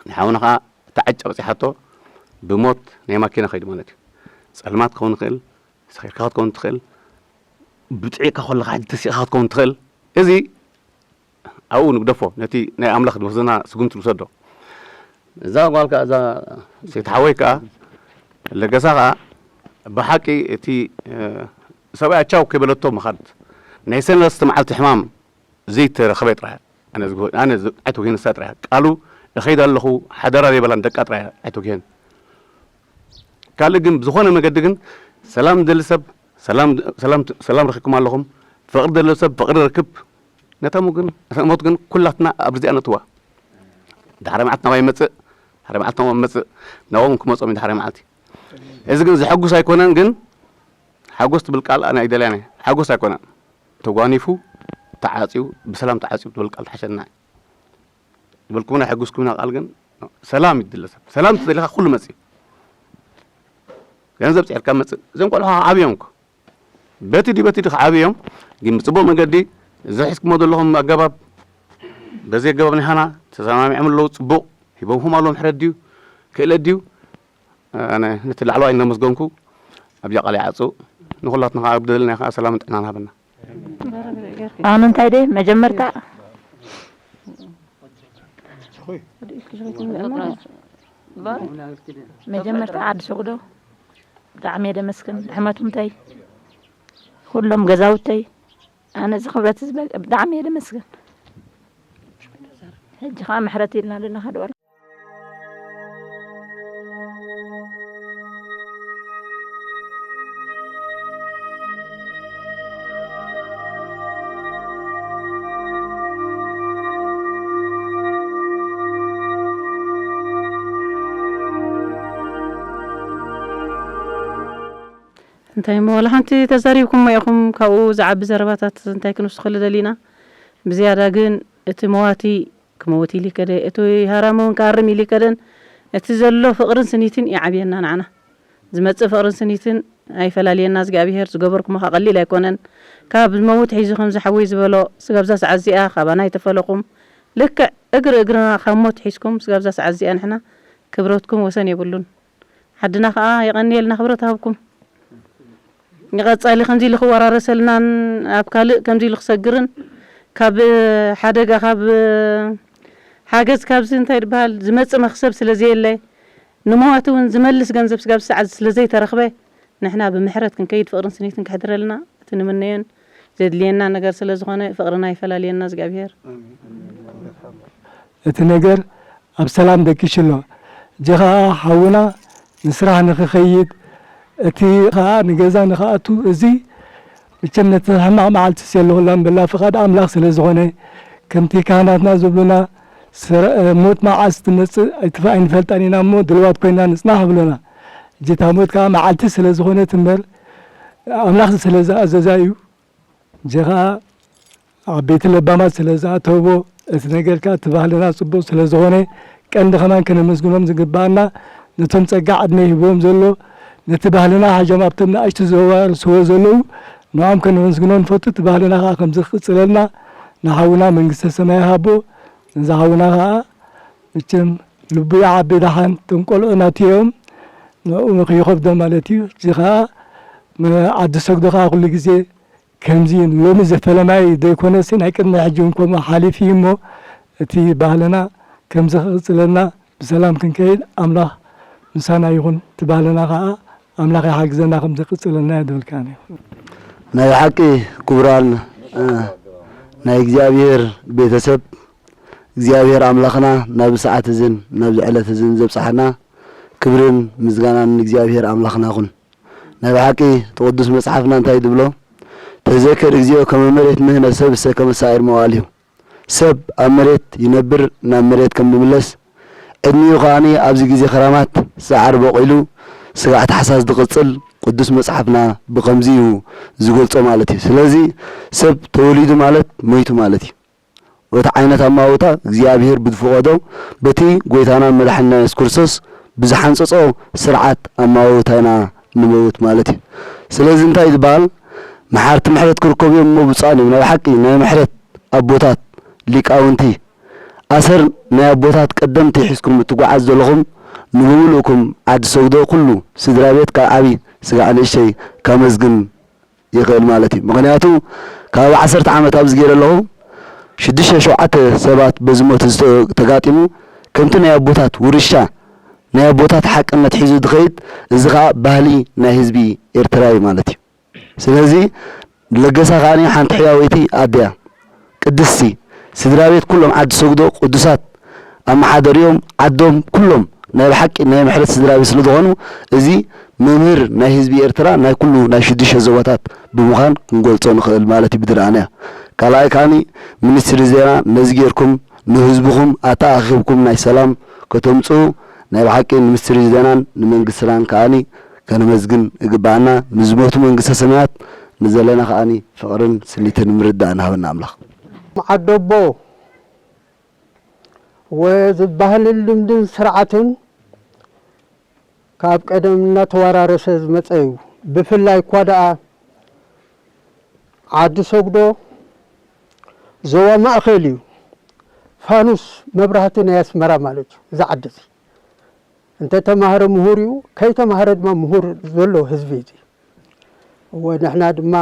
ንሓውና ኸዓ እታ ዕጫ በጺሓቶ ብሞት ናይ ማኪና ከይዱ ማለት እዩ። ጸልማት ክኸውን ይኽእል፣ ሰኺርካ ክትከውን ትኽእል፣ ብጥዒቕካ ከለኻ ሕጂ ተሲእኻ ክትከውን ትኽእል። እዚ ኣብኡ ንግደፎ፣ ነቲ ናይ ኣምላኽ ዝወሰና ስጉምቲ ንውሰዶ። እዛ ጓል ከኣ፣ እዛ ሰይቲ ሓወይ ከኣ፣ ለገሳ ከኣ፣ ብሓቂ እቲ፣ እ፣ ሰብኣያ ቻው ከይበለቶ ምኻድ፣ ናይ ሰለስተ መዓልቲ ሕማም ዘይተረኸበ ጥራይ፣ ኣነ ዝግ-፣ ኣነ ዝ-፣ ኣይተወግሄን ንሳ ጥራይ። ቃሉ፣ "እኸይድ ኣለኹ፣ ሓደራ" ዘይበላ ንደቃ ጥራይ ኣይተወግሄን። ካልእ ግን ብዝኾነ መገዲ ግን ሰላም ዝደሊ ሰብ ሰላም፣ ሰላም፣ ሰላም ረኺብኩም ኣለኹም። ፍቕሪ ዝደሊ ሰብ ፍቕሪ ርክብ። ነታ ሞት ግን፣ ነታ ሞት ግን ኩላትና ኣብ ርዚኣ ነእትዋ። ድሕሪ መዓልቲ ናባይ ይመጽእ፣ ድሕሪ መዓልቲ ናባኦም ይመጽእ፣ ናባኦም ክመጾም እዩ ድሕሪ መዓልቲ። እዚ ግን ዘሐጉስ ኣይኮነን፣ ግን ሓጎስ ትብል ቃል ኣነ ኣይደልያን እየ። ሓጎስ ኣይኮነን። ተጓኒፉ፣ ተዓጽዩ፣ ብሰላም ተዓጽዩ ትብል ቃል ትሓሸና። ዝበልኩምና የሐጉስኩምና ቃል ግን ሰላም ይድለ ሰብ። ሰላም ተደሊኻ ኩሉ መጽእ። ገንዘብ ጽዒርካ መጽእ። እዞም ቆልዑ ዓብዮም እኮ። በቲ ድዩ በቲ ድዩ ክዓብዮም፣ ግን ብጽቡቕ መገዲ እዚ ሒዝኩሞ ዘለኹም ኣገባብ በዚ ኣገባብ ናይ ሃና ተሰማሚዖም ኣለዉ። ጽቡቕ ሂቦምኹም ኣለዉ። ምሕረት ድዩ ክእለት ድዩ? ኣነ ነቲ ላዕለዋይ እናመስገንኩ ኣብዚኣ ቃል ይዓጹ። ንኹላትና ከኣ ኣብ ደለናዮ ከኣ ሰላምን ጥዕናን ሃበና። ኣነ እንታይ ደይ መጀመርታ መጀመርታ ዓዲ ሸጉዶ ብጣዕሚ እየ ደመስግን። ሕመቱምተይ ኩሎም ገዛውተይ ኣነ እዚ ክብረት እዚ በ-፣ ብጣዕሚ እየ ደመስግን። ሕጂ ከዓ ምሕረት ኢልና ኣለና ከደወል እንታይ እሞ ዋላ ሓንቲ ተዛሪብኩሞ ኢኹም፣ ካብኡ ዝዓቢ ዘረባታት እንታይ ክንውስኸሉ ደሊና። ብዝያዳ ግን እቲ መዋቲ ክመውት ኢሉ ይከደ፣ እቲ ሃራሚ እውን ክሃርም ኢሉ ይከደን፣ እቲ ዘሎ ፍቕርን ስኒትን ይዓብየና ንዓና። ዝመጽእ ፍቕርን ስኒትን ኣይፈላልየና እግዚኣብሄር። ዝገበርኩሞ ከኣ ቀሊል ኣይኮነን። ካብ መውት ሒዙ ከምዚ ሓወይ ዝበሎ ስጋብዛ ሰዓት እዚኣ ካባና ኣይተፈለኹም። ልክዕ እግሪ እግርና ካብ ሞት ሒዝኩም ስጋብዛ ሰዓት እዚኣ ንሕና ክብረትኩም ወሰን የብሉን። ዓድና ከኣ የቐንየልና ክብረት ሃብኩም። ንቐጻሊ ከምዚ ኢሉ ክወራረሰልናን ኣብ ካልእ ከምዚ ኢሉ ክሰግርን ካብ ሓደጋ ካብ ሓገዝ ካብዚ እንታይ ዝበሃል ዝመጽእ መኽሰብ ስለ ዘየለ ንመዋቲ እውን ዝመልስ ገንዘብ ስጋብ ሰዓት ስለ ዘይተረኽበ ንሕና ብምሕረት ክንከይድ ፍቕርን ስኒትን ክሕድረልና እቲ ንምነዮን ዘድልየና ነገር ስለ ዝኾነ ፍቕርና ይፈላልየና እግዚኣብሔር። እቲ ነገር ኣብ ሰላም ደቂሱ ኣሎ። እጂ ኸኣ ሓውና ንስራሕ ንኽኸይድ እቲ ኸኣ ንገዛ ንኽኣቱ እዚ መቸም ነቲ ሕማቕ መዓልቲ ዘለኹላን በላ ፍቓድ ኣምላኽ ስለ ዝኾነ ከምቲ ካህናትና ዝብሉና ሞት መዓስ ትመጽእ ኣይትፈ ኣይንፈልጣን ኢና እሞ ድልዋት ኮይና ንጽናሕ ይብሉና። እጂ እታ ሞት ከኣ መዓልቲ ስለ ዝኾነት እምበር ኣምላኽ ስለ ዝኣዘዛ እዩ። እጂ ኸኣ ዓበይቲ ለባማት ስለ ዝኣተውዎ እቲ ነገር ከኣ እቲ ባህልና ጽቡቕ ስለ ዝኾነ ቀንዲ ከማን ከነመስግኖም ዝግብኣና ነቶም ጸጋ ዕድመ ሂብዎም ዘሎ ነቲ ባህልና ሓዞም ኣብቶም ንኣሽቱ ዘዋርስዎ ዘለዉ ንዖም ከነመስግኖም ንፈቱ። እቲ ባህልና ከኣ ከምዚ ክቕጽለልና ንሓውና መንግስተ ሰማይ ይሃቦ። ነዚ ሓውና ከኣ መቸም ልቡ ይዓቢ ደሓን እቶም ቆልዑ ናቱ እዮም ንዕኡ ንኽይኸብዶ ማለት እዩ። እዚ ከኣ ዓዲ ሰግዶ ከኣ ኩሉ ግዜ ከምዚ ሎሚ ዘፈለማይ ዘይኮነሲ ናይ ቅድሚ ሕጂ እውን ከምኡ ሓሊፉ እዩ እሞ እቲ ባህልና ከምዚ ክቕፅለልና ብሰላም ክንከይድ ኣምላኽ ምሳና ይኹን። እቲ ባህልና ከዓ ኣምላኽ ይሓግዘና ከምዚ ክቕፅለልና እየ ዝብል ከኣ። ናይ ብሓቂ ክቡራን ናይ እግዚኣብሔር ቤተሰብ እግዚኣብሔር ኣምላኽና ናብ ሰዓት እዝን ናብዚ ዕለት እዝን ዘብፅሓና ክብርን ምስጋናን ንእግዚኣብሔር ኣምላኽና ይኹን። ናይ ብሓቂ እቲ ቅዱስ መጽሓፍና እንታይ ትብሎ? ተዘከር እግዚኦ ከመ መሬት ምህነ ሰብእሰ ከመ ሳዕር መዋዕሊሁ። ሰብ ኣብ መሬት ይነብር ናብ መሬት ከም ዝምለስ ዕድሚኡ ከኣኒ ኣብዚ ግዜ ክራማት ሰዓር በቒሉ ስጋዕ ታሕሳስ ዝቕጽል ቅዱስ መጽሓፍና ብኸምዚ እዩ ዝገልጾ ማለት እዩ። ስለዚ ሰብ ተወሊዱ ማለት ሞይቱ ማለት እዩ። እቲ ዓይነት ኣማውታ እግዚኣብሔር ብዝፈቐዶ በቲ ጐይታናን መድሓኒና የሱስ ክርስቶስ ብዝሓንጸጾ ስርዓት ኣማውታ ኢና ንመውት ማለት እዩ። ስለዚ እንታይ እዩ ዝበሃል? መሓርቲ ምሕረት ክርከቡ እዮም እሞ ብፁዓን እዮም። ናይ ብሓቂ ናይ ምሕረት ኣቦታት ሊቃውንቲ ኣሰር ናይ ኣቦታት ቀደምቲ ሒዝኩም እትጓዓዙ ዘለኹም ንብምልእኩም ዓዲ ሰግዶ ኩሉ ስድራ ቤት ካብ ዓቢ ስጋዕ ንእሽተይ ከመስግን ይኽእል ማለት እዩ። ምኽንያቱ ካብ ዓሰርተ ዓመት ኣብዚ ገይረ ኣለኹ ሽዱሽተ ሸውዓተ ሰባት በዚ ሞት እዚ ተጋጢሙ ከምቲ ናይ ኣቦታት ውርሻ ናይ ኣቦታት ሓቅነት ሒዙ ዝኸይድ እዚ ኸዓ ባህሊ ናይ ህዝቢ ኤርትራ እዩ ማለት እዩ። ስለዚ ለገሳ ከኣ ሓንቲ ሕያወይቲ ኣደ እያ። ቅድስቲ ስድራ ቤት ኩሎም ዓዲ ሰግዶ ቅዱሳት ኣመሓደሪኦም ዓዶም ኩሎም ናይ ብሓቂ ናይ ምሕረት ስድራ ቤት ስለ ዝኾኑ እዚ መምህር ናይ ህዝቢ ኤርትራ ናይ ኩሉ ናይ ሽዱሽተ ዞባታት ብምዃን ክንገልጾ ንኽእል ማለት እዩ ብድርኣንያ። ካልኣይ ከኣኒ ሚኒስትሪ ዜና ነዚ ጌርኩም ንህዝብኹም ኣተኣኻኺብኩም ናይ ሰላም ከተምጽኡ ናይ ብሓቂ ንሚኒስትሪ ዜናን ንመንግስትናን ከኣኒ ከነመስግን እግብኣና፣ ንዝሞቱ መንግስተ ሰማያት፣ ንዘለና ከኣኒ ፍቕርን ስኒትን ምርድዳእን ይሃበና ኣምላኽ። ዓደቦ ወዚ ባህልን ልምድን ስርዓትን ካብ ቀደም እናተወራረሰ ዝመጸ እዩ። ብፍላይ እኳ ደኣ ዓዲ ሰግዶ ዞባ ማእኸል እዩ። ፋኑስ መብራህቲ ናይ ኣስመራ ማለት እዩ እዚ ዓዲ እዚ። እንተ ተማህረ ምሁር እዩ፣ ከይተማህረ ድማ ምሁር ዘሎ ህዝቢ እዩ። እወ ንሕና ድማ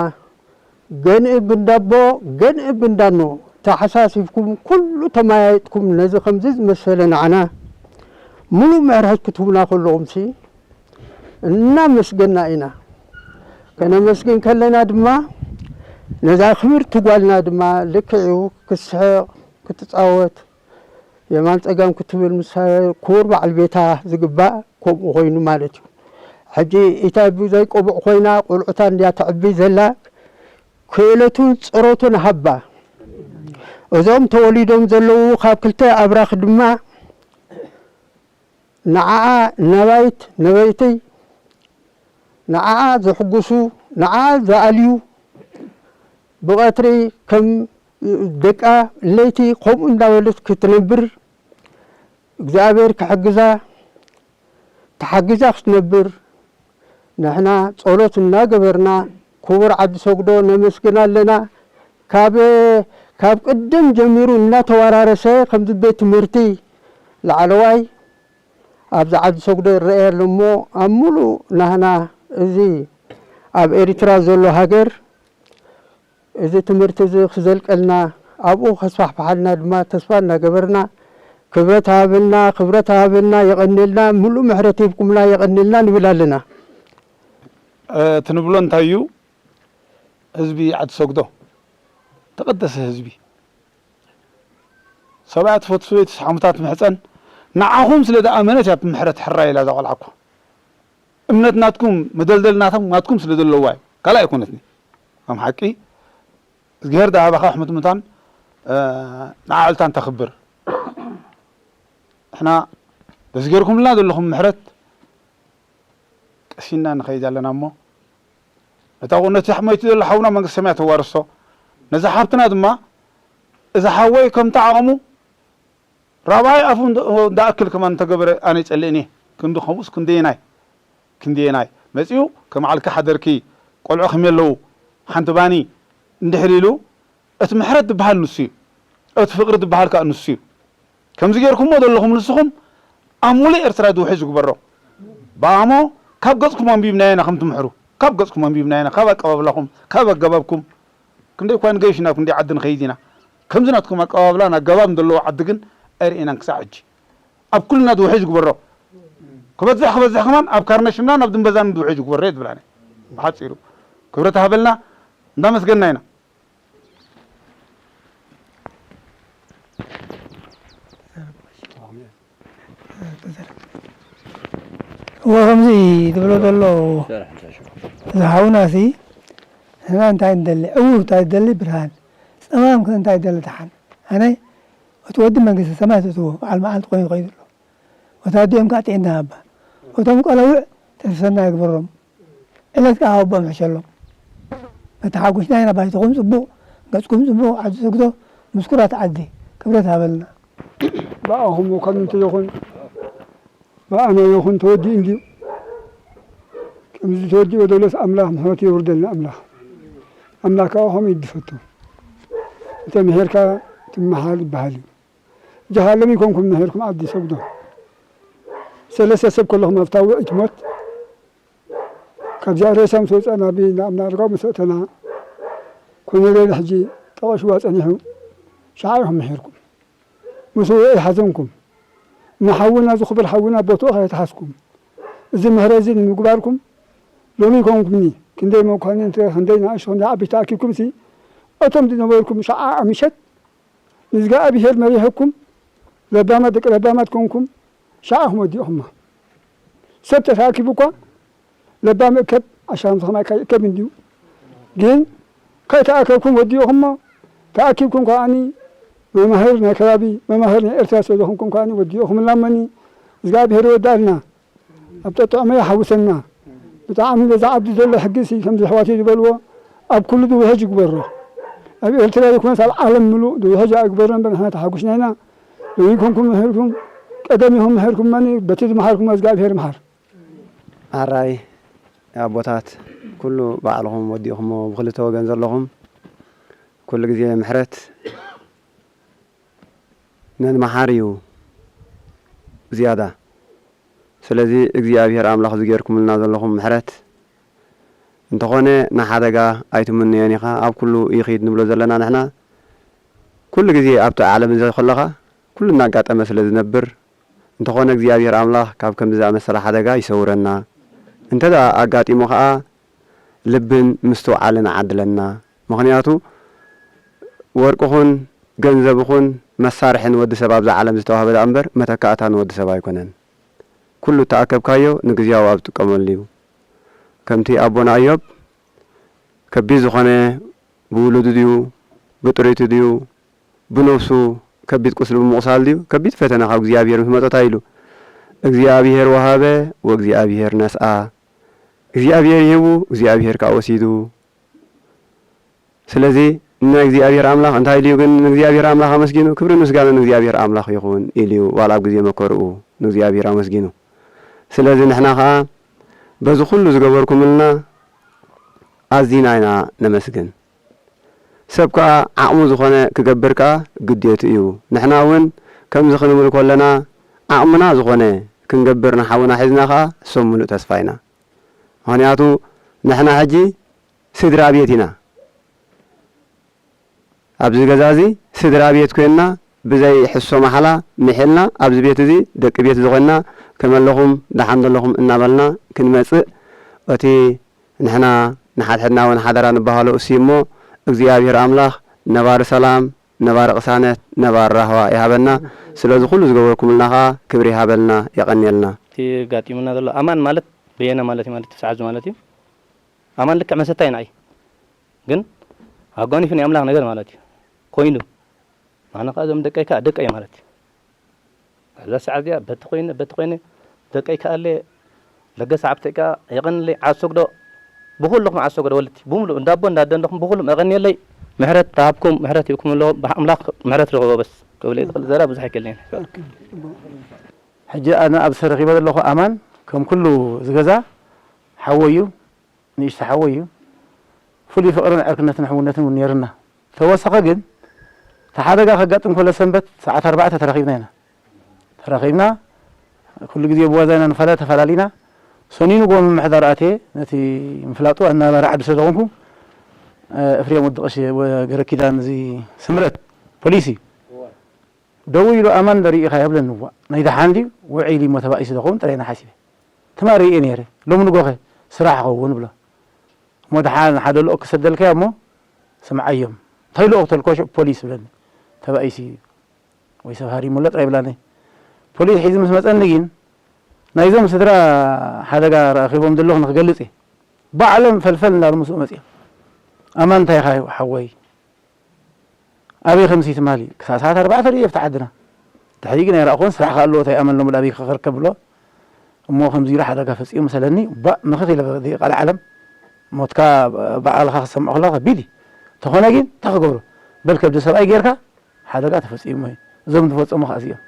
ገንኢ ብንዳቦ ገንኢ ብንዳኖ ተሓሳሲብኩም ኩሉ ተመያይጥኩም ነዚ ከምዚ ዝመሰለ ንዓና ምሉእ ምዕራጅ ክትህቡና ከለኹምሲ እናመስገና ኢና። ከነመስግን ከለና ድማ ነዛ ክብርቲ ጓልና ድማ ልክዕ እዩ ክትስሕቕ ክትጻወት የማን ጸጋም ክትብል ምስ ክቡር በዓል ቤታ ዝግባእ ከምኡ ኮይኑ ማለት እዩ። ሕጂ ኢታይ ብዘይ ቆቡዕ ኮይና ቆልዑታ እንድያ ተዕቢ ዘላ ክእለቱን ጸሮቱን ሃባ። እዞም ተወሊዶም ዘለዉ ካብ ክልተ ኣብራኽ ድማ ንዓኣ ነባይት ነበይተይ ንዓኣ ዘሕጉሱ ንዓኣ ዝኣልዩ ብቐትሪ ከም ደቃ ለይቲ ከምኡ እንዳበለት ክትነብር እግዚኣብሔር ክሕግዛ ተሓጊዛ ክትነብር ንሕና ጸሎት እናገበርና ክቡር ዓዲ ሰጉዶ ነመስግን ኣለና። ካብ፣ ካብ ቅድም ጀሚሩ እናተወራረሰ ከምዚ ቤት ትምህርቲ ላዕለዋይ ኣብዚ ዓዲ ሰጉዶ ይረኣይ ኣሎ እሞ ኣብ ሙሉእ ናህና እዚ ኣብ ኤርትራ ዘሎ ሃገር እዚ ትምህርቲ እዚ ክዘልቀልና ኣብኡ ከስፋሕፍሓልና ድማ ተስፋ እናገበርና ክብረት ሃበልና፣ ክብረት ሃበልና፣ የቐንየልና፣ ሙሉእ ምሕረት ሂብኩምና የቐንየልና ንብል ኣለና። እቲ ንብሎ እንታይ እዩ? ህዝቢ ዓዲ ሰጉዶ ተቐደሰ ህዝቢ ሰብኣያ ትፈቱ ሰበይቲ ሓሙታት ምሕፀን ንዓኹም ስለ ዝኣመነት እያ ብምሕረት ሕራይ ኢላ እዛ ቆልዓ እኮ። እምነት ናትኩም መደልደል ናቶም ናትኩም ስለ ዘለዋ እዩ። ካልእ ኣይኮነትኒ። ከም ሓቂ እግዚኣብሔር ዝሃበኻ ሕሙት ምታን ንዓዕልታን ተኽብር። ንሕና በዚ ገይርኩምልና ዘለኹም ምሕረት ቀሲንና ንኸይድ ኣለና እሞ ነታ ነቲ ሕመይቲ ዘሎ ሓውና መንግስቲ ሰማያት ተዋርሶ። ነዛ ሓብትና ድማ እዚ ሓወይ ከምቲ ዓቕሙ ራብዓይ ኣፉ እንዳ-፣ እንዳኣክል ከማን እንተገበረ ኣነ ይጸልእን እየ። ክንዲ ከምኡስ ክንደየናይ፣ ክንደየናይ መጺኡ ከም ዓልኪ ሓደርኪ ቆልዑ ከመይ ኣለዉ ሓንቲ ባኒ እንድሕር ኢሉ እቲ ምሕረት ዝበሃል ንሱ እዩ። እቲ ፍቕሪ ዝበሃል ከኣ ንሱ እዩ። ከምዚ ጌርኩሞ ዘለኹም ንስኹም ኣብ ሙሉእ ኤርትራ ድውሒ ዝግበሮ ብኣሞ ካብ ገጽኩም ኣንቢብናዮ ኢና ከም ትምሕሩ። ካብ ገጽኩም ኣንቢብናዮ ኢና፣ ካብ ኣቀባብላኹም፣ ካብ ኣገባብኩም። ክንደይ እኳ ንገይሽ ናብ ክንደይ ዓዲ ንኸይድ ኢና። ከምዚ ናትኩም ኣቀባብላን ኣገባብን ዘለዎ ዓዲ ግን ኣይርኢናን ክሳዕ ሕጂ። ኣብ ኩልና ድውሒ ዝግበሮ ክበዝሕ ክበዝሕ ከማን ኣብ ካርነሽምናን ኣብ ድንበዛን ድውሒ ዝግበሮ እየ ዝብላኒ። ብሓጺሩ ክብረት ሃበልና እንዳመስገንና ኢና። እወ ከምዚ ዝብሎ ዘሎ ዝሓውናሲ ንሕና እንታይ ንደሊ ዕውር እንታይ ዝደሊ ብርሃን ጸማም ከ እንታይ ዝደሊ ደሓን ኣነ እቲ ወዲ መንግስቲ ሰማይ ትእትዎ በዓል መዓልቲ ኮይኑ ይኸይዱ ኣሎ ወታዲኦም ከዓ ጥዕና ሃባ እቶም ቀለውዕ ተስፈና ይግበሮም ዕለት ከዓ ኣቦም ሕሸሎም መተሓጎስና ኢና ባይትኹም ፅቡቕ ገፅኩም ፅቡቕ ዓዲ ሰግዶ ምስኩራት ዓዲ ክብረት ሃበልና ብኣኹም እኳ እንተ ይኹን ብኣና ይኹን ተወዲኡ እንድዩ ከምዚ ተወዲኡ ደሎስ ኣምላኽ ምሕረቱ የውርደልና ኣምላኽ ኣምላኽ ከዓ ከምኡ ይድፈቱ እንተ ምሄርካ ትመሓር ይበሃል እዩ ጀሃለም ይኮንኩም ምሄርኩም ዓዲ ሰጉዶ ሰለስተ ሰብ ከለኹም ኣብታ ውዕይት ሞት ካብዚኣ ሬሳ ምስ ወፀና ብኢድና ኣብ ናርጋው ምስ ኣእተና ኮነሬል ሕጂ ጠቐሽዋ ፀኒሑ ሸዓ ኢኹም ምሒርኩም ምስ ውዑይ ሓዘንኩም ንሓውና ዝኽብር ሓውና ቦትኡ ከየትሓዝኩም እዚ ምህረ እዚ ንምግባርኩም ሎሚ ይኮንኩምኒ ክንደይ መኳንንቲ ክንደይ ንኣሽቱ ክንደይ ዓበይቲ ተኣኪብኩም ሲ እቶም ዝነበርኩም ሸዓ ምሸት ንእዝጋኣብሄር መሪሕኩም ለባማት ደቂ ለባማት ኮንኩም ሸዓ ኢኹም ወዲእኹማ። ሰብ ተተኣኪቡ እኳ ለባም እከብ ዓሻ ምስ ከማይ ከይእከብ እንድዩ። ግን ከይተኣከብኩም ወዲእኹሞ ተኣኪብኩም ከኣኒ መማህር ናይ ከባቢ መማህር ናይ ኤርትራ ስለ ዝኾንኩም ከኣኒ ወዲእኹምላ እመኒ እዝጋኣብሄር ይወድኣልና። ኣብ ጠጥዕሞ ይሓውሰና ብጣዕሚ በዛ ዓዲ ዘሎ ሕጊ ሲ ከምዚ ኣሕዋተይ ዝበልዎ ኣብ ኩሉ ድውሕጅ ይግበሮ ኣብ ኤርትራ ዘይኮነስ ኣብ ዓለም ምሉእ ድውሕጅ ኣይግበሮ እምበር ንሕና ተሓጒስና ኢና ሎሚ ኮንኩም ምሕርኩም ቀደም ኢኹም ምሕርኩም መን በቲ ዝመሓርኩም እግዚኣብሄር ይምሓር ኣራይ ኣቦታት ኩሉ ባዕልኹም ወዲእኹሞ ብክልተ ወገን ዘለኹም ኩሉ ግዜ ምሕረት ነን መሓር እዩ ዝያዳ። ስለዚ እግዚኣብሄር ኣምላኽ እዚ ጌርኩምልና ዘለኹም ምሕረት እንተኾነ ንሓደጋ ኣይትምነዮን ኢኻ ኣብ ኩሉ ይኺድ ንብሎ ዘለና ንሕና ኩሉ ግዜ ኣብቲ ዓለም እዚ ከለኻ ኩሉ እናጋጠመ ስለ ዝነብር እንተኾነ እግዚኣብሄር ኣምላኽ ካብ ከምዚ ዝኣመሰለ ሓደጋ ይሰውረና እንተ ደኣ ኣጋጢሙ ኸኣ ልብን ምስትውዓልን ዓድለና ምኽንያቱ ወርቅኹን ገንዘብኹን መሳርሒ ንወዲ ሰብ ኣብዛ ዓለም ዝተዋህበ ደኣ እምበር መተካእታ ንወዲ ሰብ ኣይኮነን። ኩሉ እተኣከብካዮ ንግዝያዊ ኣብ ትጥቀመሉ እዩ። ከምቲ ኣቦና ኣዮብ ከቢድ ዝኾነ ብውሉዱ ድዩ ብጥሪቱ ድዩ ብነብሱ ከቢድ ቁስሊ ብምቑሳል ድዩ ከቢድ ፈተነ ካብ እግዚኣብሔር ምስ መጾ እንታይ ኢሉ እግዚኣብሔር ወሃበ ወእግዚኣብሔር ነስኣ እግዚኣብሔር ይህቡ እግዚኣብሔር ከኣ ወሲዱ ስለዚ ንእግዚኣብሔር ኣምላኽ እንታይ ኢሉ እዩ ግን ንእግዚኣብሔር ኣምላኽ ኣመስጊኑ ክብርን ምስጋናን ንእግዚኣብሔር ኣምላኽ ይኹን ኢሉ እዩ ዋላ ኣብ ግዜ መከርኡ ንእግዚኣብሔር ኣመስጊኑ ስለዚ ንሕና ኸኣ በዚ ኩሉ ዝገበርኩምልና ኣዚና ኢና ነመስግን። ሰብ ከኣ ዓቕሙ ዝኾነ ክገብር ከኣ ግዴቱ እዩ። ንሕና እውን ከምዚ ክንብል ከለና ዓቕምና ዝኾነ ክንገብር ንሓውና ሒዝና ከኣ ሰብ ምሉእ ተስፋ ኢና። ምኽንያቱ ንሕና ሕጂ ስድራ ቤት ኢና። ኣብዚ ገዛ እዚ ስድራ ቤት ኮይንና ብዘይ ሕሶ ማሕላ ምሒልና ኣብዚ ቤት እዚ ደቂ ቤት እዚ ኮይንና ከመለኹም ደሓን ዘለኹም እናበልና ክንመጽእ እቲ ንሕና ንሓድሕድና እውን ሓደራ ንበሃሎ እሱ እሞ እግዚኣብሔር ኣምላኽ ነባሪ ሰላም፣ ነባሪ ቅሳነት፣ ነባሪ ራህዋ ይሃበና። ስለዚ ኩሉ ዝገበርኩምልና ኸዓ ክብሪ ይሃበልና፣ የቐንየልና። እቲ ጋጢሙና ዘሎ ኣማን ማለት በየነ ማለት እዩ ማለት እዩ፣ ሰዓት ማለት እዩ። ኣማን ልክዕ መሰታይ ንዓይ። ግን ኣጓኒፉ ናይ ኣምላኽ ነገር ማለት እዩ። ኮይኑ። ኣነ ኸዓ እዞም ደቀይ ከኣ ደቀይ ማለት እዩ። ኣብዛ ሰዓት እዚኣ በቲ ኮይነ፣ በቲ ኮይነ፣ ደቀይ ከኣ ኣለ፣ ለገሰ ሃብተይ ከኣ የቐንለይ፣ ዓሶግዶ፣ ብኹልኹም ዓሶግዶ ወለድቲ፣ ብምሉእ እንዳ ኣቦ እንዳ ኣደ ኣለኹም፣ ብኹሉም የቐንየለይ። ምሕረት ተሃብኩም፣ ምሕረት ይእኩም ኣለኹም፣ ኣምላኽ ምሕረት ርኽቦ በስ። ክብል ዝኽእል ዘረባ ብዙሕ ኣይክእልን እየ። ሕጂ ኣነ ኣብዚ ተረኺበ ዘለኹ ኣማን፣ ከም ኩሉ ዝገዛ ሓወይ እዩ። ንእሽቶ ሓወይ እዩ። ፍሉይ ፍቕርን ዕርክነትን ሕውነትን እውን ነይርና። ተወሰኸ ግን፣ እቲ ሓደጋ ከጋጥም ከሎ ሰንበት ሰዓት ኣርባዕተ ተራኺብና ኢና። ተራኺብና፣ ኩሉ ግዜ ብዋዛ ኢና ንፋለ-፣ ተፈላሊና። ሰኑይ ንግሆ ምምሕዳር ኣትየ፣ ነቲ ምፍላጡ ኣናባሪ ዓዲ ስለ ዝኾንኩ፣ እ፣ እፍሬም ወዲ ቀሺ ወ-፣ ገረኪዳን እዚ ስምረት ፖሊስ እዩ። ደው ኢሉ ኣማን ዶ ርኢኻዮ ብለኒ። እዋእ፣ ናይ ደሓን ድዩ ውዒሉ እሞ ተባኢሱ ዝኸውን ጥራይ ኢና ሓሲበ። ትማሊ ርእየ ነይረ፣ ሎሚ ንጎኸ ስራሕ ኸውን ብሎ። እሞ ደሓን ሓደ ልኡኽ ክሰደልካዮ እሞ ስምዓዮም። እንታይ ልኡኽ ተልኮ ሽዑ ፖሊስ ብለኒ። ተባኢሱ እዩ ወይ ሰብ ሃሪሙሎ ጥራይ ብላኒ። ፖሊስ ሒዙ ምስ መጸኒ ግን ናይዞም ስድራ ሓደጋ ረኺቦም ዘለኹ ንክገልጽ እየ። ባዕሎም ፈልፈል እንዳሉ ምስኡ መጺኦም። ኣማን እንታይ ኢኻ ሓወይ? ኣበይ ከምሲ ትማሊ ክሳብ ሰዓት ኣርባዕተ ድዩ ኣብቲ ዓድና? ድሕሪ ግን ኣይረኣኹን፣ ስራሕ ከኣ ኣለዎ፣ እንታይ ኣመል ሎሚ ኣበይ ክርከብ ብሎ። እሞ ከምዚ ኢሉ ሓደጋ ፈጺሙ መሰለኒ፣ ባእ ምኽኽ ኢለ፣ "በዚ ቃል ዓለም ሞትካ ባዕልኻ ክትሰምዖ ከለኻ ከቢድ እዩ። እንተኾነ ግን እንታይ ክገብሮ? በል ከብዲ ሰብኣይ ጌርካ ሓደጋ ተፈጺሙ እዩ። እዞም ዝፈጸሙ ከኣ እዚኦም።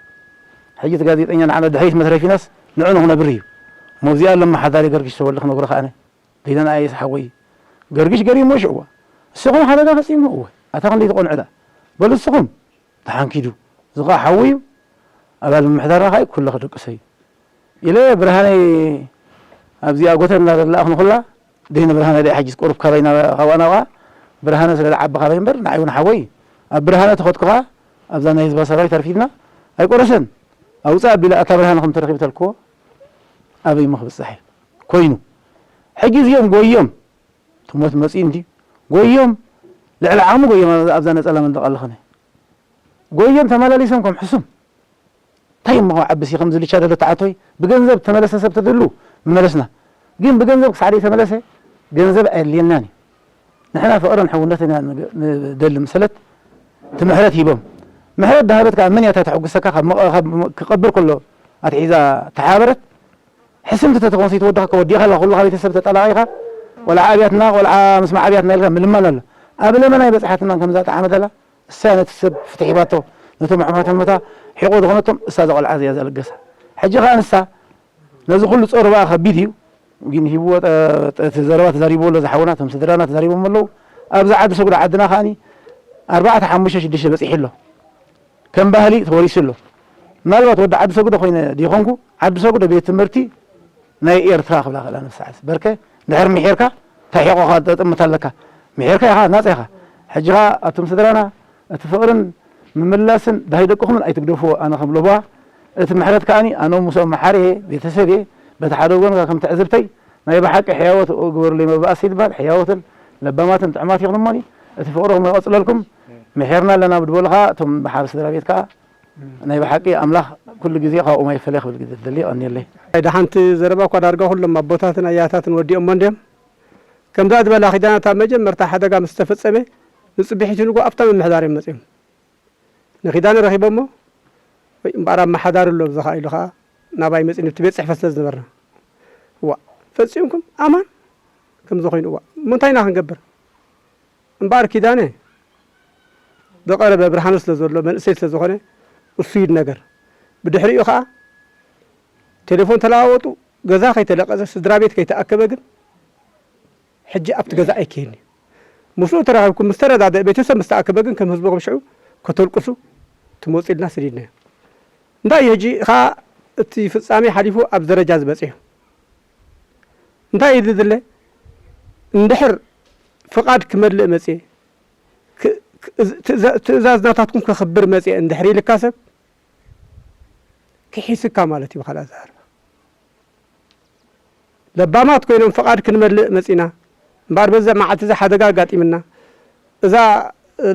ሕጂ እቲ ጋዜጠኛ ንዓና ድሕሪት መትረፊናስ ንዑ ንኽነብር እዩ። እሞ ኣብዚኣ ለመሓዳሪ ገርግሽ ተወልደ ክነግሮ ከኣ ኣነ." ዲና ንኣየስ ሓወይ ገርግሽ ገሪሞ ሽዕዋ። እስኹም ሓደጋ ፈጺሙ እወ። ኣታ ክንደይ ትቐንዑ ደኣ? በሉ እስኹም። ተሓንኪዱ። እዚ ኸኣ ሓወይ እዩ። ኣባል ምምሕዳርና ኸኣ ኩሉ ክድቅሶ እዩ። ኢለ ብርሃነይ ኣብዚኣ ጎተር እናደላእኹ ንኹላ፣ ዲነ ብርሃነ ደኣ ሕጂስ ቁሩብ ካባይ ናብ፣ ካብኣ ናብኣ፣ ብርሃነ ስለ ዝዓቢ ካባይ እምበር፣ ንዓይ እውን ሓወይ እዩ። ኣብ ብርሃነ ተኸትኩ ኸኣ፣ ኣብዛ ናይ ህዝባዊ ሰራዊት ኣርፊድና፣ ኣይቆረሰን። ኣውፅእ ኣቢለ፣ ኣታ ብርሃነ ከም ተረኺቡ ተልክዎ፣ ኣበይ እሞ ክብጻሕ እዩ? ኮይኑ። ሕጂ እዚኦም ጎዮም፣ እቲ ሞት መጺኡ እንድዩ። ጎዮም፣ ልዕሊ ዓቕሚ ጎዮም፣ ኣብ-፣ ኣብዛ ነጸላ መንደቕ ኣለኹነ። ጎዮም ተመላሊሶም ከም ሕሱም። እንታይ እሞ ዓብሲ ከም ዝልቻ ደሎ ተዓቶይ፣ ብገንዘብ ተመለሰ ሰብ ተድሉ፣ ምመለስና። ግን ብገንዘብ ክሳዕ ዘይተመለሰ፣ ገንዘብ ኣየድልየናን እዩ። ንሕና ፍቕርን ሕውነትን ኢና ንገ-፣ ንደሊ መሰለት፣ እቲ ምሕረት ሂቦም። ምሕረት ዳሃበት ከኣ መን እያ እታ ተሐጉሰካ? ካብ መቐ-፣ ካብ መ-፣ ክቐብር ከሎ ኣትሒዛ ተሓባበረት። ሕስምቲ ተተኾንሲ ተወድኻ ከወዲኻ ኣላ፣ ኩሉ ካብ ቤተሰብ ተጠላቒኻ፣ ቆልዓ ኣብያትና፣ ቆልዓ ምስ መዓብያትና ኢልካ ምልማን ኣሎ። ኣብ ለመና ኣይበጽሓትናን ከምዛ ጣዕመ ደላ። እሳ ነቲ ሰብ ፍትሕ ሂባቶ፣ ነቶም ኣሕዋት ሕሞታ ሒቖ ዝኾነቶም እሳ እዛ ቆልዓ እዚኣ ዘልገሳ። ሕጂ ኸኣ ንሳ ነዚ ኩሉ ጾር ብኣ ከቢድ እዩ። ግን ሂብዎ፣ ጠ-፣ ጠ-፣ እቲ ዘረባ ተዛሪብዎ ኣሎ ዝሓውና፣ እቶም ስድራና ተዛሪቦም ኣለዉ። ኣብዚ ዓዲ ሰጉዳ ዓድና ከኣኒ ኣርባዕተ፣ ሓሙሽተ፣ ሽዱሽተ በጺሑ ኣሎ። ከም ባህሊ ተወሪሱ ኣሎ። ምናልባት ወዲ ዓዲ ሰጉዶ ኮይነ ዲኾንኩ፣ ዓዲ ሰጉዶ ቤት ትምህርቲ ናይ ኤርትራ ክብላ ክእላ ነብሲ ዓርሲ። በርከ እንድሕር ምሒርካ፣ እንታይ ሒቖኻ ተጥምት ኣለካ? ምሒርካ ኢኻ፣ ናጻ ኢኻ። ሕጂ ኸኣ ኣቱም ስድራና፣ እቲ ፍቕርን ምምላስን ዳይ ደቅኹምን ኣይትግደፍዎ፣ ኣነ ከም ሎባ፣ እቲ ምሕረት ከኣኒ፣ ኣነ ምስኦም መሓሪ እየ፣ ቤተሰብ እየ፣ በቲ ሓደ ወገን ከም ትዕዝብተይ፣ ናይ ብሓቂ ሕያዎት ግበሩለይ መባእሲ ይባል፣ ሕያዎትን ለባማትን ጥዑማት ኢኹም እሞኒ፣ እቲ ፍቕርኹም ይቐጽለልኩም፣ ምሒርና ኣለና ብድበሉ ኸኣ፣ እቶም ብሓር ስድራ ቤት ከኣ፣ ናይ ብሓቂ ኣምላኽ ኩሉ ግዜ ካብኦም ኣይፈለየ ክብል ግዜ ደሊ፣ የቐንየለይ። ናይ ደሓንቲ ዘረባ እኳ ዳርጋ ኩሎም ኣቦታትን ኣያታትን ወዲኦሞ እንድዮም። ከምዛ ዝበላ ኪዳነ፣ እታ መጀመርታ ሓደጋ ምስ ተፈጸመ፣ ንጽብሒቱ ንግሆ ኣብታ ምምሕዳር እዮም መጺኦም። ንኪዳነ ረኺቦሞ፣ ወይ እምበኣር ኣመሓዳሪ ኣሎ፣ ብዚ ኸኣ ኢሉ ኸኣ ናባይ መጺኡ፣ ነቲ ቤት ጽሕፈት ስለ ዝነበርና። እዋእ፣ ፈጺምኩም ኣማን ከምዚ ኾይኑ፣ እዋእ፣ እሞ እንታይ ኢና ክንገብር? እምበኣር ኪዳነ ዝቐረበ ብርሃኑ ስለ ዘሎ፣ መንእሰይ ስለ ዝኾነ፣ እሱ ይድ ነገር። ብድሕሪኡ ኸኣ ቴሌፎን ተለዋወጡ፣ ገዛ ከይተለቀሰ፣ ስድራ ቤት ከይተኣከበ ግን ሕጂ ኣብቲ ገዛ ኣይክህልን'ዩ። ምስኡ ተራኺብኩም ምስ ተረዳድአ፣ ቤተሰብ ምስ ተኣከበ ግን ከም ህዝቢ ከም ሽዑ ከተልቅሱ ትመጹ ኢልና ሰዲድናዮ። እንታይ እዩ ሕጂ ኸኣ እቲ ፍጻሜ ሓሊፉ ኣብዚ ደረጃ እዚ በጺሑ? እንታይ እዩ ዝድለ? እንድሕር ፍቓድ ክመልእ መጽየ፣ ክ-፣ ክ-፣ እዚ ትእዛ-፣ ትእዛዝ ናታትኩም ከኽብር መጽየ እንድሕር ኢልካ ሰብ፣ ክሒስካ ማለት እዩ ብኻልእ ኣዘራርባ። ለባማት ኮይኖም ፍቓድ ክንመልእ መጺና እምበኣር በዛ መዓልቲ እዛ ሓደጋ ኣጋጢምና፣ እዛ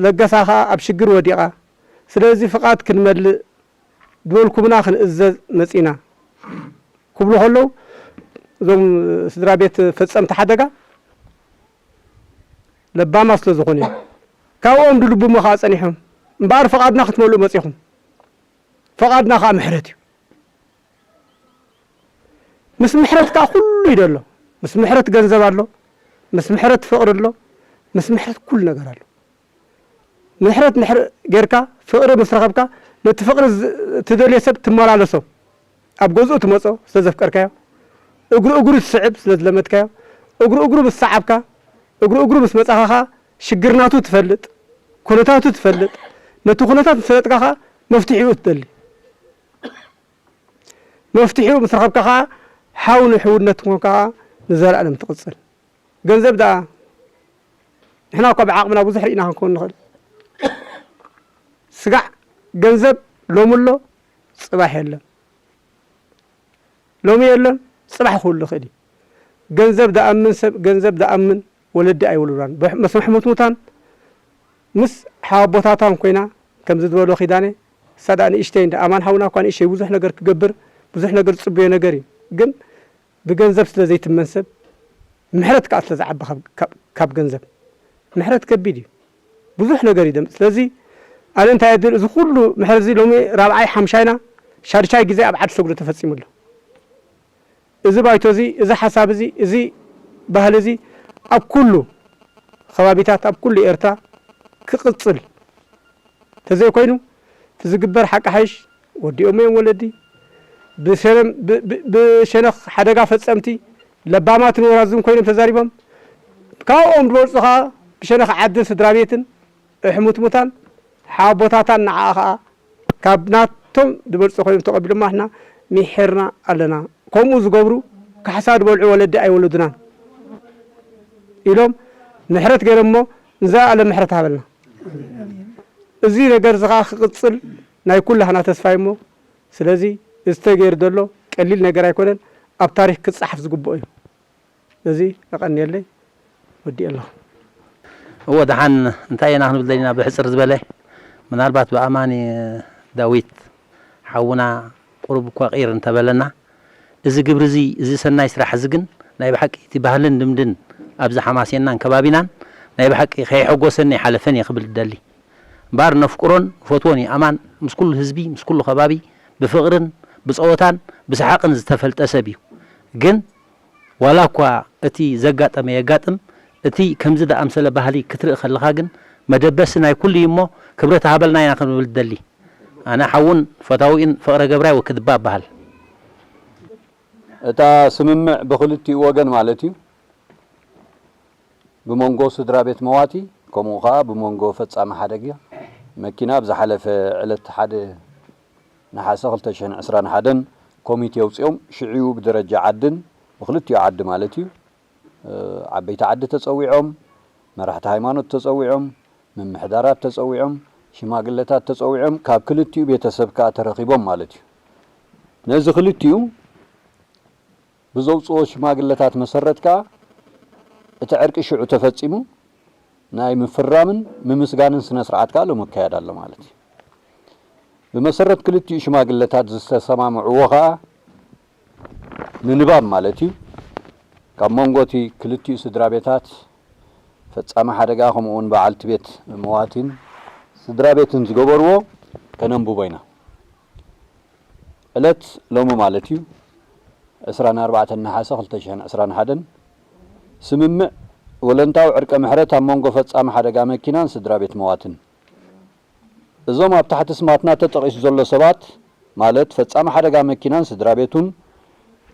ለገሳ ኸኣ ኣብ ሽግር ወዲቓ፣ ስለዚ ፍቓድ ክንመልእ ዝበልኩምና ክንእዘዝ መጺና ክብሉ ከለዉ፣ እዞም ስድራ ቤት ፈጸምቲ ሓደጋ ለባማት ስለ ዝኾኑ እዮም። ካብኦም ድልብሙ ኸኣ ጸኒሖም፣ እምበኣር ፍቓድና ክትመልኡ መጺኹም። ፍቓድና ኸኣ ምሕረት እዩ። ምስ ምሕረት ከኣ ኩሉ እዩ ደሎ። ምስ ምሕረት ገንዘብ ኣሎ፣ ምስ ምሕረት ፍቕሪ ኣሎ፣ ምስ ምሕረት ኩሉ ነገር ኣሎ። ምሕረት እንድሕር ጌርካ፣ ፍቕሪ ምስ ረኸብካ፣ ነቲ ፍቕሪ ዝ-፣ ትደልዮ ሰብ ትመላለሶ። ኣብ ገዝኡ ትመጾ ስለ ዘፍቀርካዮ፣ እግሩ እግሩ ትስዕብ ስለ ዝለመድካዮ፣ እግሩ እግሩ ምስ ሰዓብካ፣ እግሩ እግሩ ምስ መጻኻ ኸኣ ሽግርናቱ ትፈልጥ፣ ኩነታቱ ትፈልጥ፣ ነቲ ኩነታት ምስ ፈለጥካ ኸኣ መፍትሒኡ ትደሊ። መፍትሒኡ ምስ ረኸብካ ኸኣ ሓው ንሕውነት ኮንካ ኸኣ ንዘለኣለም ትቕጽል። ገንዘብ ደኣ ንሕና እኳ ብዓቕምና ብዙሕ ርኢና ክንከውን ንኽእል። ስጋዕ ገንዘብ ሎሚ ኣሎ፣ ጽባሕ የለን። ሎሚ የለን፣ ጽባሕ ክህሉ ይኽእል እዩ። ገንዘብ ደኣምን ሰብ፣ ገንዘብ ደኣምን ወለዲ ኣይወልዱን። ብሕ-፣ መስመሕ ሙትሙታን ምስ ሓወቦታታን ኮይና፣ ከምዚ ዝበሎ ኪዳነ፣ እሳ ደኣ ንእሽተይ እንዳ ኣማን ሓውና እኳ ንእሽተይ ብዙሕ ነገር ክገብር፣ ብዙሕ ነገር ዝጽበዮ ነገር እዩ። ግን ብገንዘብ ስለ ዘይትመን ሰብ፣ ምሕረት ከኣ ስለ ዝዓቢ ካብ፣ ካብ፣ ካብ ገንዘብ። ምሕረት ከቢድ እዩ። ብዙሕ ነገር እዩ ደምጽ። ስለዚ ኣነ እንታይ እብል፣ እዚ ኩሉ ምሕረት እዚ ሎሚ ራብዓይ ሓምሻይና ሻድሻይ ግዜ ኣብ ዓዲ ሰጉዶ ተፈጺሙ ኣሎ። እዚ ባይቶ እዚ፣ እዚ ሓሳብ እዚ፣ እዚ ባህሊ እዚ ኣብ ኩሉ ከባቢታት፣ ኣብ ኩሉ ኤርትራ ክቕጽል ተዘይኮይኑ፣ እቲ ዝግበር ሓቂ ሓይሽ ወዲኦም እዮም ወለዲ። ብሸነ-፣ ብ-፣ ብ-፣ ብሸነኽ ሓደጋ ፈጸምቲ ለባማትን ወራዝን ኮይኖም ተዛሪቦም። ካብኦም ዝበልጹ ኸኣ ብሸነኽ ዓድን ስድራ ቤትን እሕሙትሙታን ሓቦታታን ንዓኣ ኸኣ ካብ ናቶም ዝበልጹ ኮይኖም ተቐቢሎማ፣ ንሕና ሚሒርና ኣለና። ከምኡ ዝገብሩ ካሕሳ ዝበልዑ ወለዲ ኣይወለዱናን ኢሎም ምሕረት ገይሮም እሞ ንዘለኣለም ምሕረት ሃበልና። እዚ ነገር እዚ ኸኣ ክቕጽል ናይ ኩላህና ተስፋ እዩ እሞ፣ ስለዚ እዚ ተገይሩ ዘሎ ቀሊል ነገር ኣይኮነን፣ ኣብ ታሪኽ ክጸሓፍ ዝግብኦ እዩ። ነዚ የቐንየለይ፣ ወዲኤ ኣለኹ። እወ፣ ደሓን እንታይ ኢና ክንብል ደሊና ብሕጽር ዝበለ፣ ምናልባት ብኣማኒ ዳዊት ሓውና ቁሩብ እኳ ቅይር እንተበለና፣ እዚ ግብሪ እዚ፣ እዚ ሰናይ ስራሕ እዚ ግን ናይ ብሓቂ እቲ ባህልን ልምድን ኣብዚ ሓማሴንናን ከባቢናን ናይ ብሓቂ ከየሐጎሰኒ ኣይሓለፈን እየ ክብል እደሊ። እምበኣር ነፍቅሮን ንፈትዎን እዩ ኣማን ምስ ኩሉ ህዝቢ፣ ምስ ኩሉ ከባቢ ብፍቕርን ብጸወታን ብሰሓቕን ዝተፈልጠ ሰብ እዩ። ግን ዋላ እኳ እቲ ዘጋጠመ የጋጥም፣ እቲ ከምዚ ዝኣምሰለ ባህሊ ክትርኢ ከለኻ ግን መደበሲ ናይ ኩሉ እዩ እሞ፣ ክብረት ሃበልና ኢና ክንብል ንደሊ። ኣነ ሓውን ፈታዊኡን ፍቕረ ገብራይ ወክድባ እበሃል። እታ ስምምዕ ብኽልቲኡ ወገን ማለት እዩ፣ ብመንጎ ስድራ ቤት መዋቲ፣ ከምኡ ኸኣ ብመንጎ ፈጻሚ ሓደጋ መኪና፣ ኣብ ዝሓለፈ ዕለት ሓደ ነሓሰ ክልተ ሽሕን ዕስራን ሓደን ኮሚቴ ኣውጺኦም፣ ሽዑ ብደረጃ ዓድን ብኽልቲኡ ዓዲ ማለት እዩ፣ እ፣ ዓበይቲ ዓዲ ተጸዊዖም፣ መራሕቲ ሃይማኖት ተጸዊዖም፣ ምምሕዳራት ተጸዊዖም፣ ሽማግለታት ተጸዊዖም፣ ካብ ክልቲኡ ቤተሰብ ከኣ ተረኺቦም ማለት እዩ። ነዚ ክልቲኡ ብዘውጽኦ ሽማግለታት መሰረት ከኣ እቲ ዕርቂ ሽዑ ተፈጺሙ፣ ናይ ምፍራምን ምምስጋንን ስነ ስርዓት ከኣ ሎሚ ይካየድ ኣሎ ማለት እዩ። ብመሰረት ክልቲኡ ሽማግለታት ዝተሰማምዕዎ ከኣ ንንባብ ማለት እዩ፣ ካብ መንጎ እቲ ክልቲኡ ስድራ ቤታት ፈጻሚ ሓደጋ ከምኡ እውን በዓልቲ ቤት መዋቲን ስድራ ቤትን ዝገበርዎ ከነንብቦ ኢና። ዕለት ሎሚ ማለት እዩ፣ ዕስራን ኣርባዕተን ነሓሰ ክልተ ሽሕን ዕስራን ሓደን፣ ስምምዕ ወለንታዊ ዕርቀ ምሕረት ኣብ መንጎ ፈጻሚ ሓደጋ መኪናን ስድራ ቤት መዋትን። እዞም ኣብ ታሕቲ ስማትና ተጠቒሱ ዘሎ ሰባት፣ ማለት ፈጻሚ ሓደጋ መኪናን ስድራ ቤቱን፣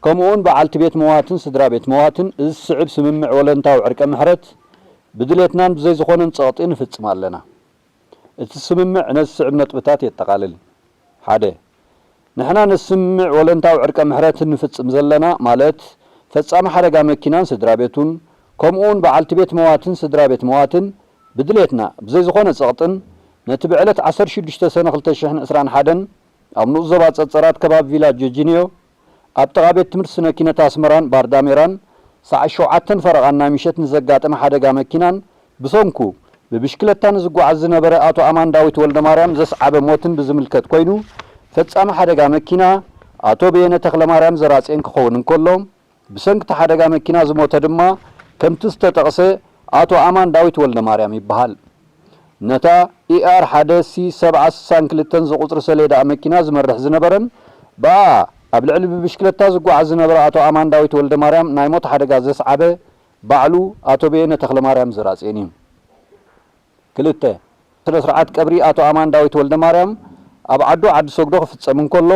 ከምኡውን በዓልቲ ቤት መዋትን ስድራ ቤት መዋትን እዚ ዝስዕብ ስምምዕ ወለንታዊ ዕርቀ ምሕረት ብድሌትናን ብዘይ ዝኾነን ጸቕጢ ንፍጽም ኣለና። እቲ ስምምዕ ነዚ ዝስዕብ ነጥብታት የጠቓልል። ሓደ፣ ንሕና ነዚ ስምምዕ ወለንታዊ ዕርቀ ምሕረት እንፍጽም ዘለና፣ ማለት ፈጻሚ ሓደጋ መኪናን ስድራ ቤቱን፣ ከምኡውን በዓልቲ ቤት መዋትን ስድራ ቤት መዋትን፣ ብድሌትና ብዘይ ዝኾነ ጸቕጥን፣ ነቲ ብዕለት ዓሰርተ ሽዱሽተ ሰነ ክልተ ሽሕን ዕስራን ሓደን ኣብ ንኡስ ዞባ ጸጸራት ከባቢ ቪላጅ ጆርጂንዮ ኣብ ጥቓ ቤት ትምህርቲ ስነ ኪነት ኣስመራን ባርዳሜራን ሰዓት ሸውዓተን ፈረቓን ናይ ምሸት ንዘጋጠመ ሓደጋ መኪናን ብሰንኩ ብብሽክለታ ንዝጓዓዝ ዝነበረ ኣቶ ኣማን ዳዊት ወልደማርያም ዘስዓበ ሞትን ብዝምልከት ኮይኑ፣ ፈጻሚ ሓደጋ መኪና ኣቶ በየነ ተኽለማርያም ዘራጽየን ክኸውን እንከሎ፣ ብሰንኪ እቲ ሓደጋ መኪና ዝሞተ ድማ ከምቲ ዝተጠቕሰ ኣቶ ኣማን ዳዊት ወልደማርያም ይበሃል። ነታ ኢኣር ሓደ ሲ ሰብዓ ስሳን ክልተን ዝቑጽሪ ሰሌዳኣ መኪና ዝመርሕ ዝነበረን ብኣ ኣብ ልዕሊ ብብሽክለታ ዝጓዓዝ ዝነበረ ኣቶ ኣማን ዳዊት ወልደማርያም ናይ ሞት ሓደጋ ዘስዓበ ባዕሉ ኣቶ በየነ ተኽለማርያም ዘራጽየን እዩ። ክልተ፣ ስነ ስርዓት ቀብሪ ኣቶ ኣማን ዳዊት ወልደማርያም ኣብ ዓዱ ዓዲ ሰግዶ ክፍጸም እንከሎ፣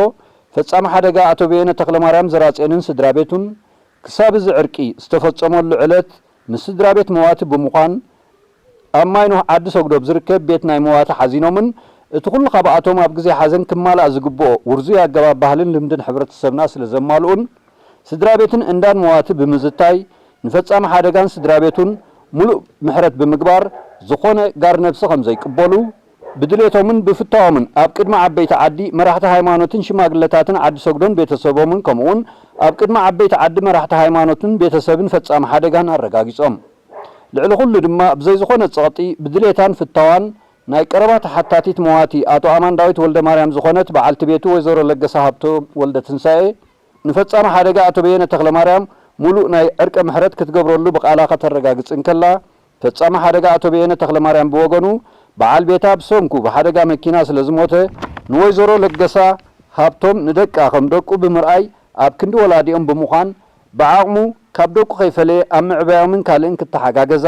ፈጻሚ ሓደጋ ኣቶ በየነ ተኽለማርያም ዘራጽየንን ስድራ ቤቱን ክሳብ እዚ ዕርቂ ዝተፈጸመሉ ዕለት ምስ ስድራ ቤት መዋቲ ብምዃን ኣብ ማይ ኖህ ዓዲ ሰግዶ ኣብ ዝርከብ ቤት ናይ መዋቲ ሓዚኖምን እቲ ኩሉ ካብኣቶም ኣብ ግዜ ሓዘን ክማላእ ዝግብኦ ውርዙይ ኣገባብ ባህልን ልምድን ሕብረተሰብና ስለ ዘማልኡን ስድራ ቤትን እንዳን መዋቲ ብምዝታይ ንፈጻሚ ሓደጋን ስድራ ቤቱን ሙሉእ ምሕረት ብምግባር ዝኾነ ጋር ነብሲ ከም ዘይቅበሉ ብድሌቶምን ብፍታዎምን ኣብ ቅድሚ ዓበይቲ ዓዲ መራሕቲ ሃይማኖትን ሽማግለታትን ዓዲ ሰግዶን ቤተሰቦምን ከምኡውን ኣብ ቅድሚ ዓበይቲ ዓዲ መራሕቲ ሃይማኖትን ቤተሰብን ፈጻሚ ሓደጋን ኣረጋጊጾም። ልዕሊ ኩሉ ድማ ብዘይ ዝኾነ ጸቕጢ ብድሌታን ፍታዋን ናይ ቀረባ ተሓታቲት መዋቲ ኣቶ ኣማን ዳዊት ወልደማርያም ዝኾነት በዓልቲ ቤቱ ወይዘሮ ለገሰ ሃብቶም ወልደትንሳኤ ንፈጻሚ ሓደጋ ኣቶ በየነ ተኽለማርያም ሙሉእ ናይ ዕርቀ ምሕረት ክትገብረሉ ብቓላ ከተረጋግጽ እንከላ፣ ፈጻሚ ሓደጋ ኣቶ በየነ ተኽለማርያም ብወገኑ በዓል ቤታ ብሰንኩ ብሓደጋ መኪና ስለ ዝሞተ ንወይዘሮ ለገሳ ሃብቶም ንደቃ ከም ደቁ ብምርኣይ ኣብ ክንዲ ወላዲኦም ብምዃን ብዓቕሙ ካብ ደቁ ከይፈለየ ኣብ ምዕባዮምን ካልእን ክተሓጋገዛ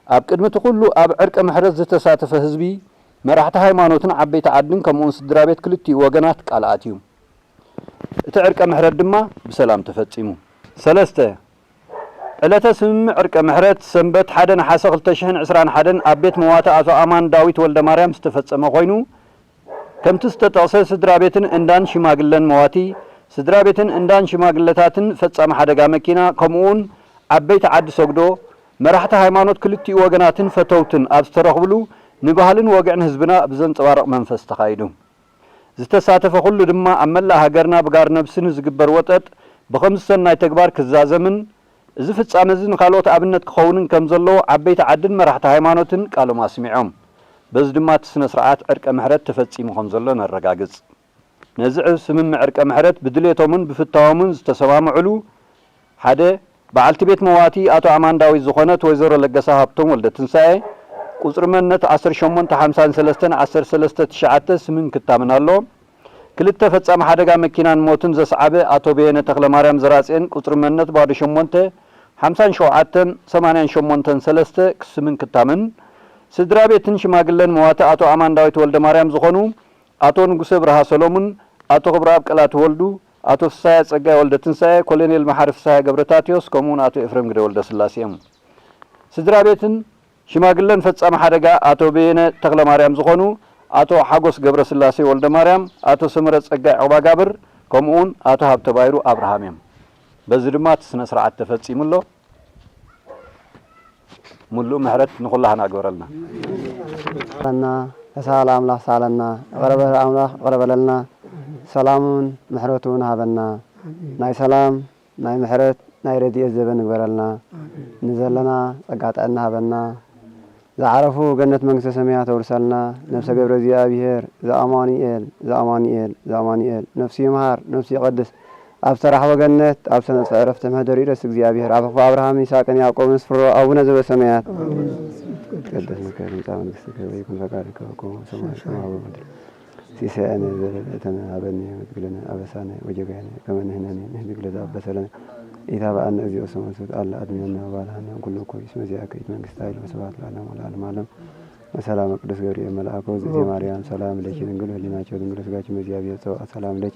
ኣብ ቅድሚ እቲ ኩሉ ኣብ ዕርቀ ምሕረት ዝተሳተፈ ህዝቢ፣ መራሕቲ ሃይማኖትን ዓበይቲ ዓድን ከምኡውን ስድራ ቤት ክልቲኡ ወገናት ቃል ኣትዩ። እቲ ዕርቀ ምሕረት ድማ ብሰላም ተፈጺሙ። ሰለስተ፣ ዕለተ ስምምዕ ዕርቀ ምሕረት ሰንበት ሓደ ነሓሰ ክልተ ሽሕን ዕስራን ሓደን ኣብ ቤት መዋቲ ኣቶ ኣማን ዳዊት ወልደማርያም ዝተፈጸመ ኮይኑ፣ ከምቲ ዝተጠቕሰ ስድራ ቤትን እንዳን ሽማግለን መዋቲ፣ ስድራ ቤትን እንዳን ሽማግለታትን ፈጻሚ ሓደጋ መኪና፣ ከምኡውን ዓበይቲ ዓዲ ሰግዶ፣ መራሕቲ ሃይማኖት ክልቲኡ ወገናትን ፈተውትን ኣብ ዝተረኽብሉ ንባህልን ወግዕን ህዝብና ብዘንጸባርቕ መንፈስ ተኻይዱ። ዝተሳተፈ ኩሉ ድማ ኣብ መላእ ሃገርና ብጋር ነብሲ ንዝግበር ወጠጥ ብኸምዚ ሰናይ ተግባር ክዛዘምን እዚ ፍጻመ እዚ ንኻልኦት ኣብነት ክኸውንን ከም ዘለዎ ዓበይቲ ዓድን መራሕቲ ሃይማኖትን ቃሎም ኣስሚዖም። በዚ ድማ እቲ ስነ ስርዓት ዕርቀ ምሕረት ተፈጺሙ ከም ዘሎ ነረጋግጽ። ነዚ ስምምዕ ዕርቀ ምሕረት ብድሌቶምን ብፍታዎምን ዝተሰማምዕሉ ሓደ በዓልቲ ቤት መዋቲ ኣቶ ኣማን ዳዊት ዝኾነት ወይዘሮ ለገሳ ሃብቶም ወልደትንሳኤ ቁጽሪ መንነት ዓሰርተ ሸሞንተ ሓምሳን ሰለስተን ዓሰርተ ሰለስተ ትሽዓተ ስምን ክታምን ኣሎ። ክልተ ፈጻሚ ሓደጋ መኪናን ሞትን ዘስዓበ ኣቶ በየነ ተኽለማርያም ዘራጽኤን ቁጽሪ መንነት ባዶ ሸሞንተ ሓምሳን ሸውዓተን ሰማንያን ሸሞንተን ሰለስተ ስምን ክታምን ስድራ ቤትን ሽማግለን መዋቲ ኣቶ ኣማን ዳዊት ወልደማርያም ዝኾኑ ኣቶ ንጉሰ ብርሃ ሰሎሙን፣ ኣቶ ክብረኣብ ቀላቲ ወልዱ፣ ኣቶ ፍስሃየ ጸጋይ ወልደትንሳኤ፣ ኮሎኔል መሓሪ ፍስሃየ ገብረታቴዎስ ከምኡውን ኣቶ ኤፍሬም ግደ ወልደስላሴ እዮም። ስድራ ቤትን ሽማግለን ፈጻሚ ሓደጋ ኣቶ በየነ ተኽለማርያም ዝኾኑ ኣቶ ሓጎስ ገብረስላሴ ወልደማርያም፣ ኣቶ ሰመረ ጸጋይ ዑቕባጋብር ከምኡውን ኣቶ ሃብተባይሩ ኣብርሃም እዮም። በዚ ድማ እቲ ስነ ስርዓት ተፈጺሙ ኣሎ። ሙሉእ ምሕረት ንኹላህና ግበረልና። ሳለና፣ ተሳለ ኣምላኽ ሳለና፣ ይቕረ በል ኣምላኽ ይቕረ በለልና፣ ሰላሙን ምሕረቱን ሃበና። ናይ ሰላም፣ ናይ ምሕረት፣ ናይ ረድኤት ዘበን ይግበረልና። ንዘለና ጸጋ ጥዕና ሃበና። ዝዓረፉ ገነት መንግስተ ሰማያት ኣውርሰልና። ነፍሰ ገብረ እግዚኣብሔር ዘኣማኑኤል፣ ዘኣማኑኤል፣ ዘኣማኑኤል፣ ነፍሱ ይምሃር፣ ነፍሱ ይቐድስ፣ ኣብ ዝተራሕወ ገነት፣ ኣብ ሰነጽ ዕረፍቲ መሕደሪኡ ደስ እግዚኣብሔር፣ ኣብ ሕቕፊ ኣብርሃምን ይስሐቅን ያዕቆብን ስፍሮ ኣቡነ ዘበሰማያት። ይትቀደስ ስምከ፣ ትምጻእ መንግስትከ፣ ወይኩን ፈቃድከ በከመ በሰማይ ከማሁ በምድር። ሲሳየነ ዘለለዕለትነ ሀበነ፣ ወትግለነ አበሳነ ወጌጋየነ፣ ከመ ንሕነኒ ንህድግ ለዘአበሰ ለነ። ኢታብአነ እግዚኦ ውስተ መንሱት፣ አላ አድኅነነ ወባልሐነ እምኩሉ እኩይ፣ እስመ ዚአከ ይእቲ መንግስት፣ ኃይል ወስብሐት ለዓለመ ለዓለመ ዓለም። ወሰላመ ቅዱስ ገብርኤል መልአኮ፣ እግዝእትየ ማርያም፣ ሰላም ለኪ፣ ድንግል ህሊናኪ ወድንግል ስጋኪ፣ እም እግዚአብሔር ጸባኦት፣ ሰላም ለኪ።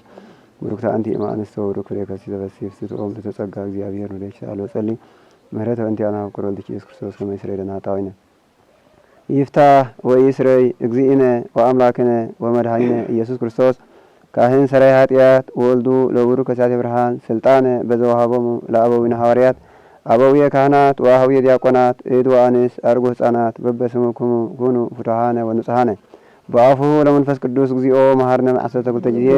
ብሩክቲ ኣንቲ እማ ኣንስቶ፣ ብሩክ ፍሬ ከርሲ ዘበሲ ፍስት ኦም ተጸጋ እግዚኣብሔር ምሬች ኣልወጸሊ ምህረት ወንቲ ኣናብ ቅሮል ድች ኢየሱስ ክርስቶስ ከመይ ስሬ ደና ጣዊነ ይፍታህ ወኢስረይ እግዚእነ ወአምላክነ ወመድኃኒነ ኢየሱስ ክርስቶስ ካህን ሰራይ ኃጢአት ወልዱ ለቡሩ ከሳቴ ብርሃን ስልጣነ በዘወሃቦሙ ለአበዊነ ሐዋርያት አበውየ ካህናት ወአህውየ ዲያቆናት እድ ወአንስ አርጎ ህፃናት በበስሙክሙ ኩኑ ፍቱሃነ ወንጹሃነ በአፉሁ ለመንፈስ ቅዱስ እግዚኦ መሐርነ ዓሰርተ ክልተ ጊዜ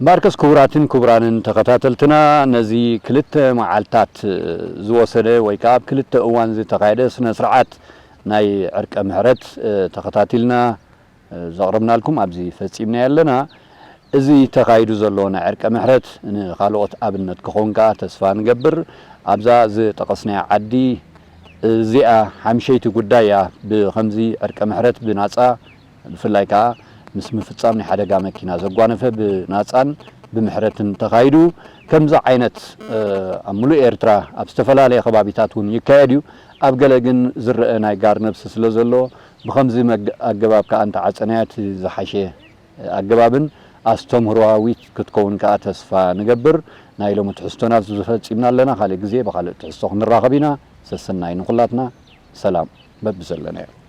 እምበኣርከስ ክቡራትን ክቡራንን ተኸታተልትና፣ ነዚ ክልተ መዓልታት ዝወሰደ ወይ ከዓ ኣብ ክልተ እዋን ዝተኻየደ ስነ ስርዓት ናይ ዕርቀ ምሕረት ተኸታቲልና ዘቕረብናልኩም ኣብዚ ፈጺምና ኣለና። እዚ ተኻይዱ ዘሎ ናይ ዕርቀ ምሕረት ንኻልኦት ኣብነት ክኸውን ከዓ ተስፋ ንገብር። ኣብዛ ዝጠቐስናያ ዓዲ እዚኣ ሓምሸይቲ ጉዳይ እያ። ብኸምዚ ዕርቀ ምሕረት ብናጻ፣ ብፍላይ ከዓ ምስ ምፍጻም ናይ ሓደጋ መኪና ዘጓነፈ ብናጻን ብምሕረትን ተኻይዱ። ከምዚ ዓይነት ኣብ ሙሉእ ኤርትራ ኣብ ዝተፈላለየ ከባቢታት እውን ይካየድ እዩ። ኣብ ገለ ግን ዝረአ ናይ ጋር ነብሲ ስለ ዘሎ፣ ብኸምዚ ኣገባብ ከዓ እንተዓጸናያ እቲ ዝሓሸ ኣገባብን ኣስተምህሮኣዊት ክትከውን ከዓ ተስፋ ንገብር። ናይ ሎሚ ትሕዝቶና ኣብዚ ፈጺምና ኣለና። ካልእ ግዜ ብኻልእ ትሕዝቶ ክንራኸብ ኢና። ሰሰናይ ንኹላትና። ሰላም በብዘለናዮ።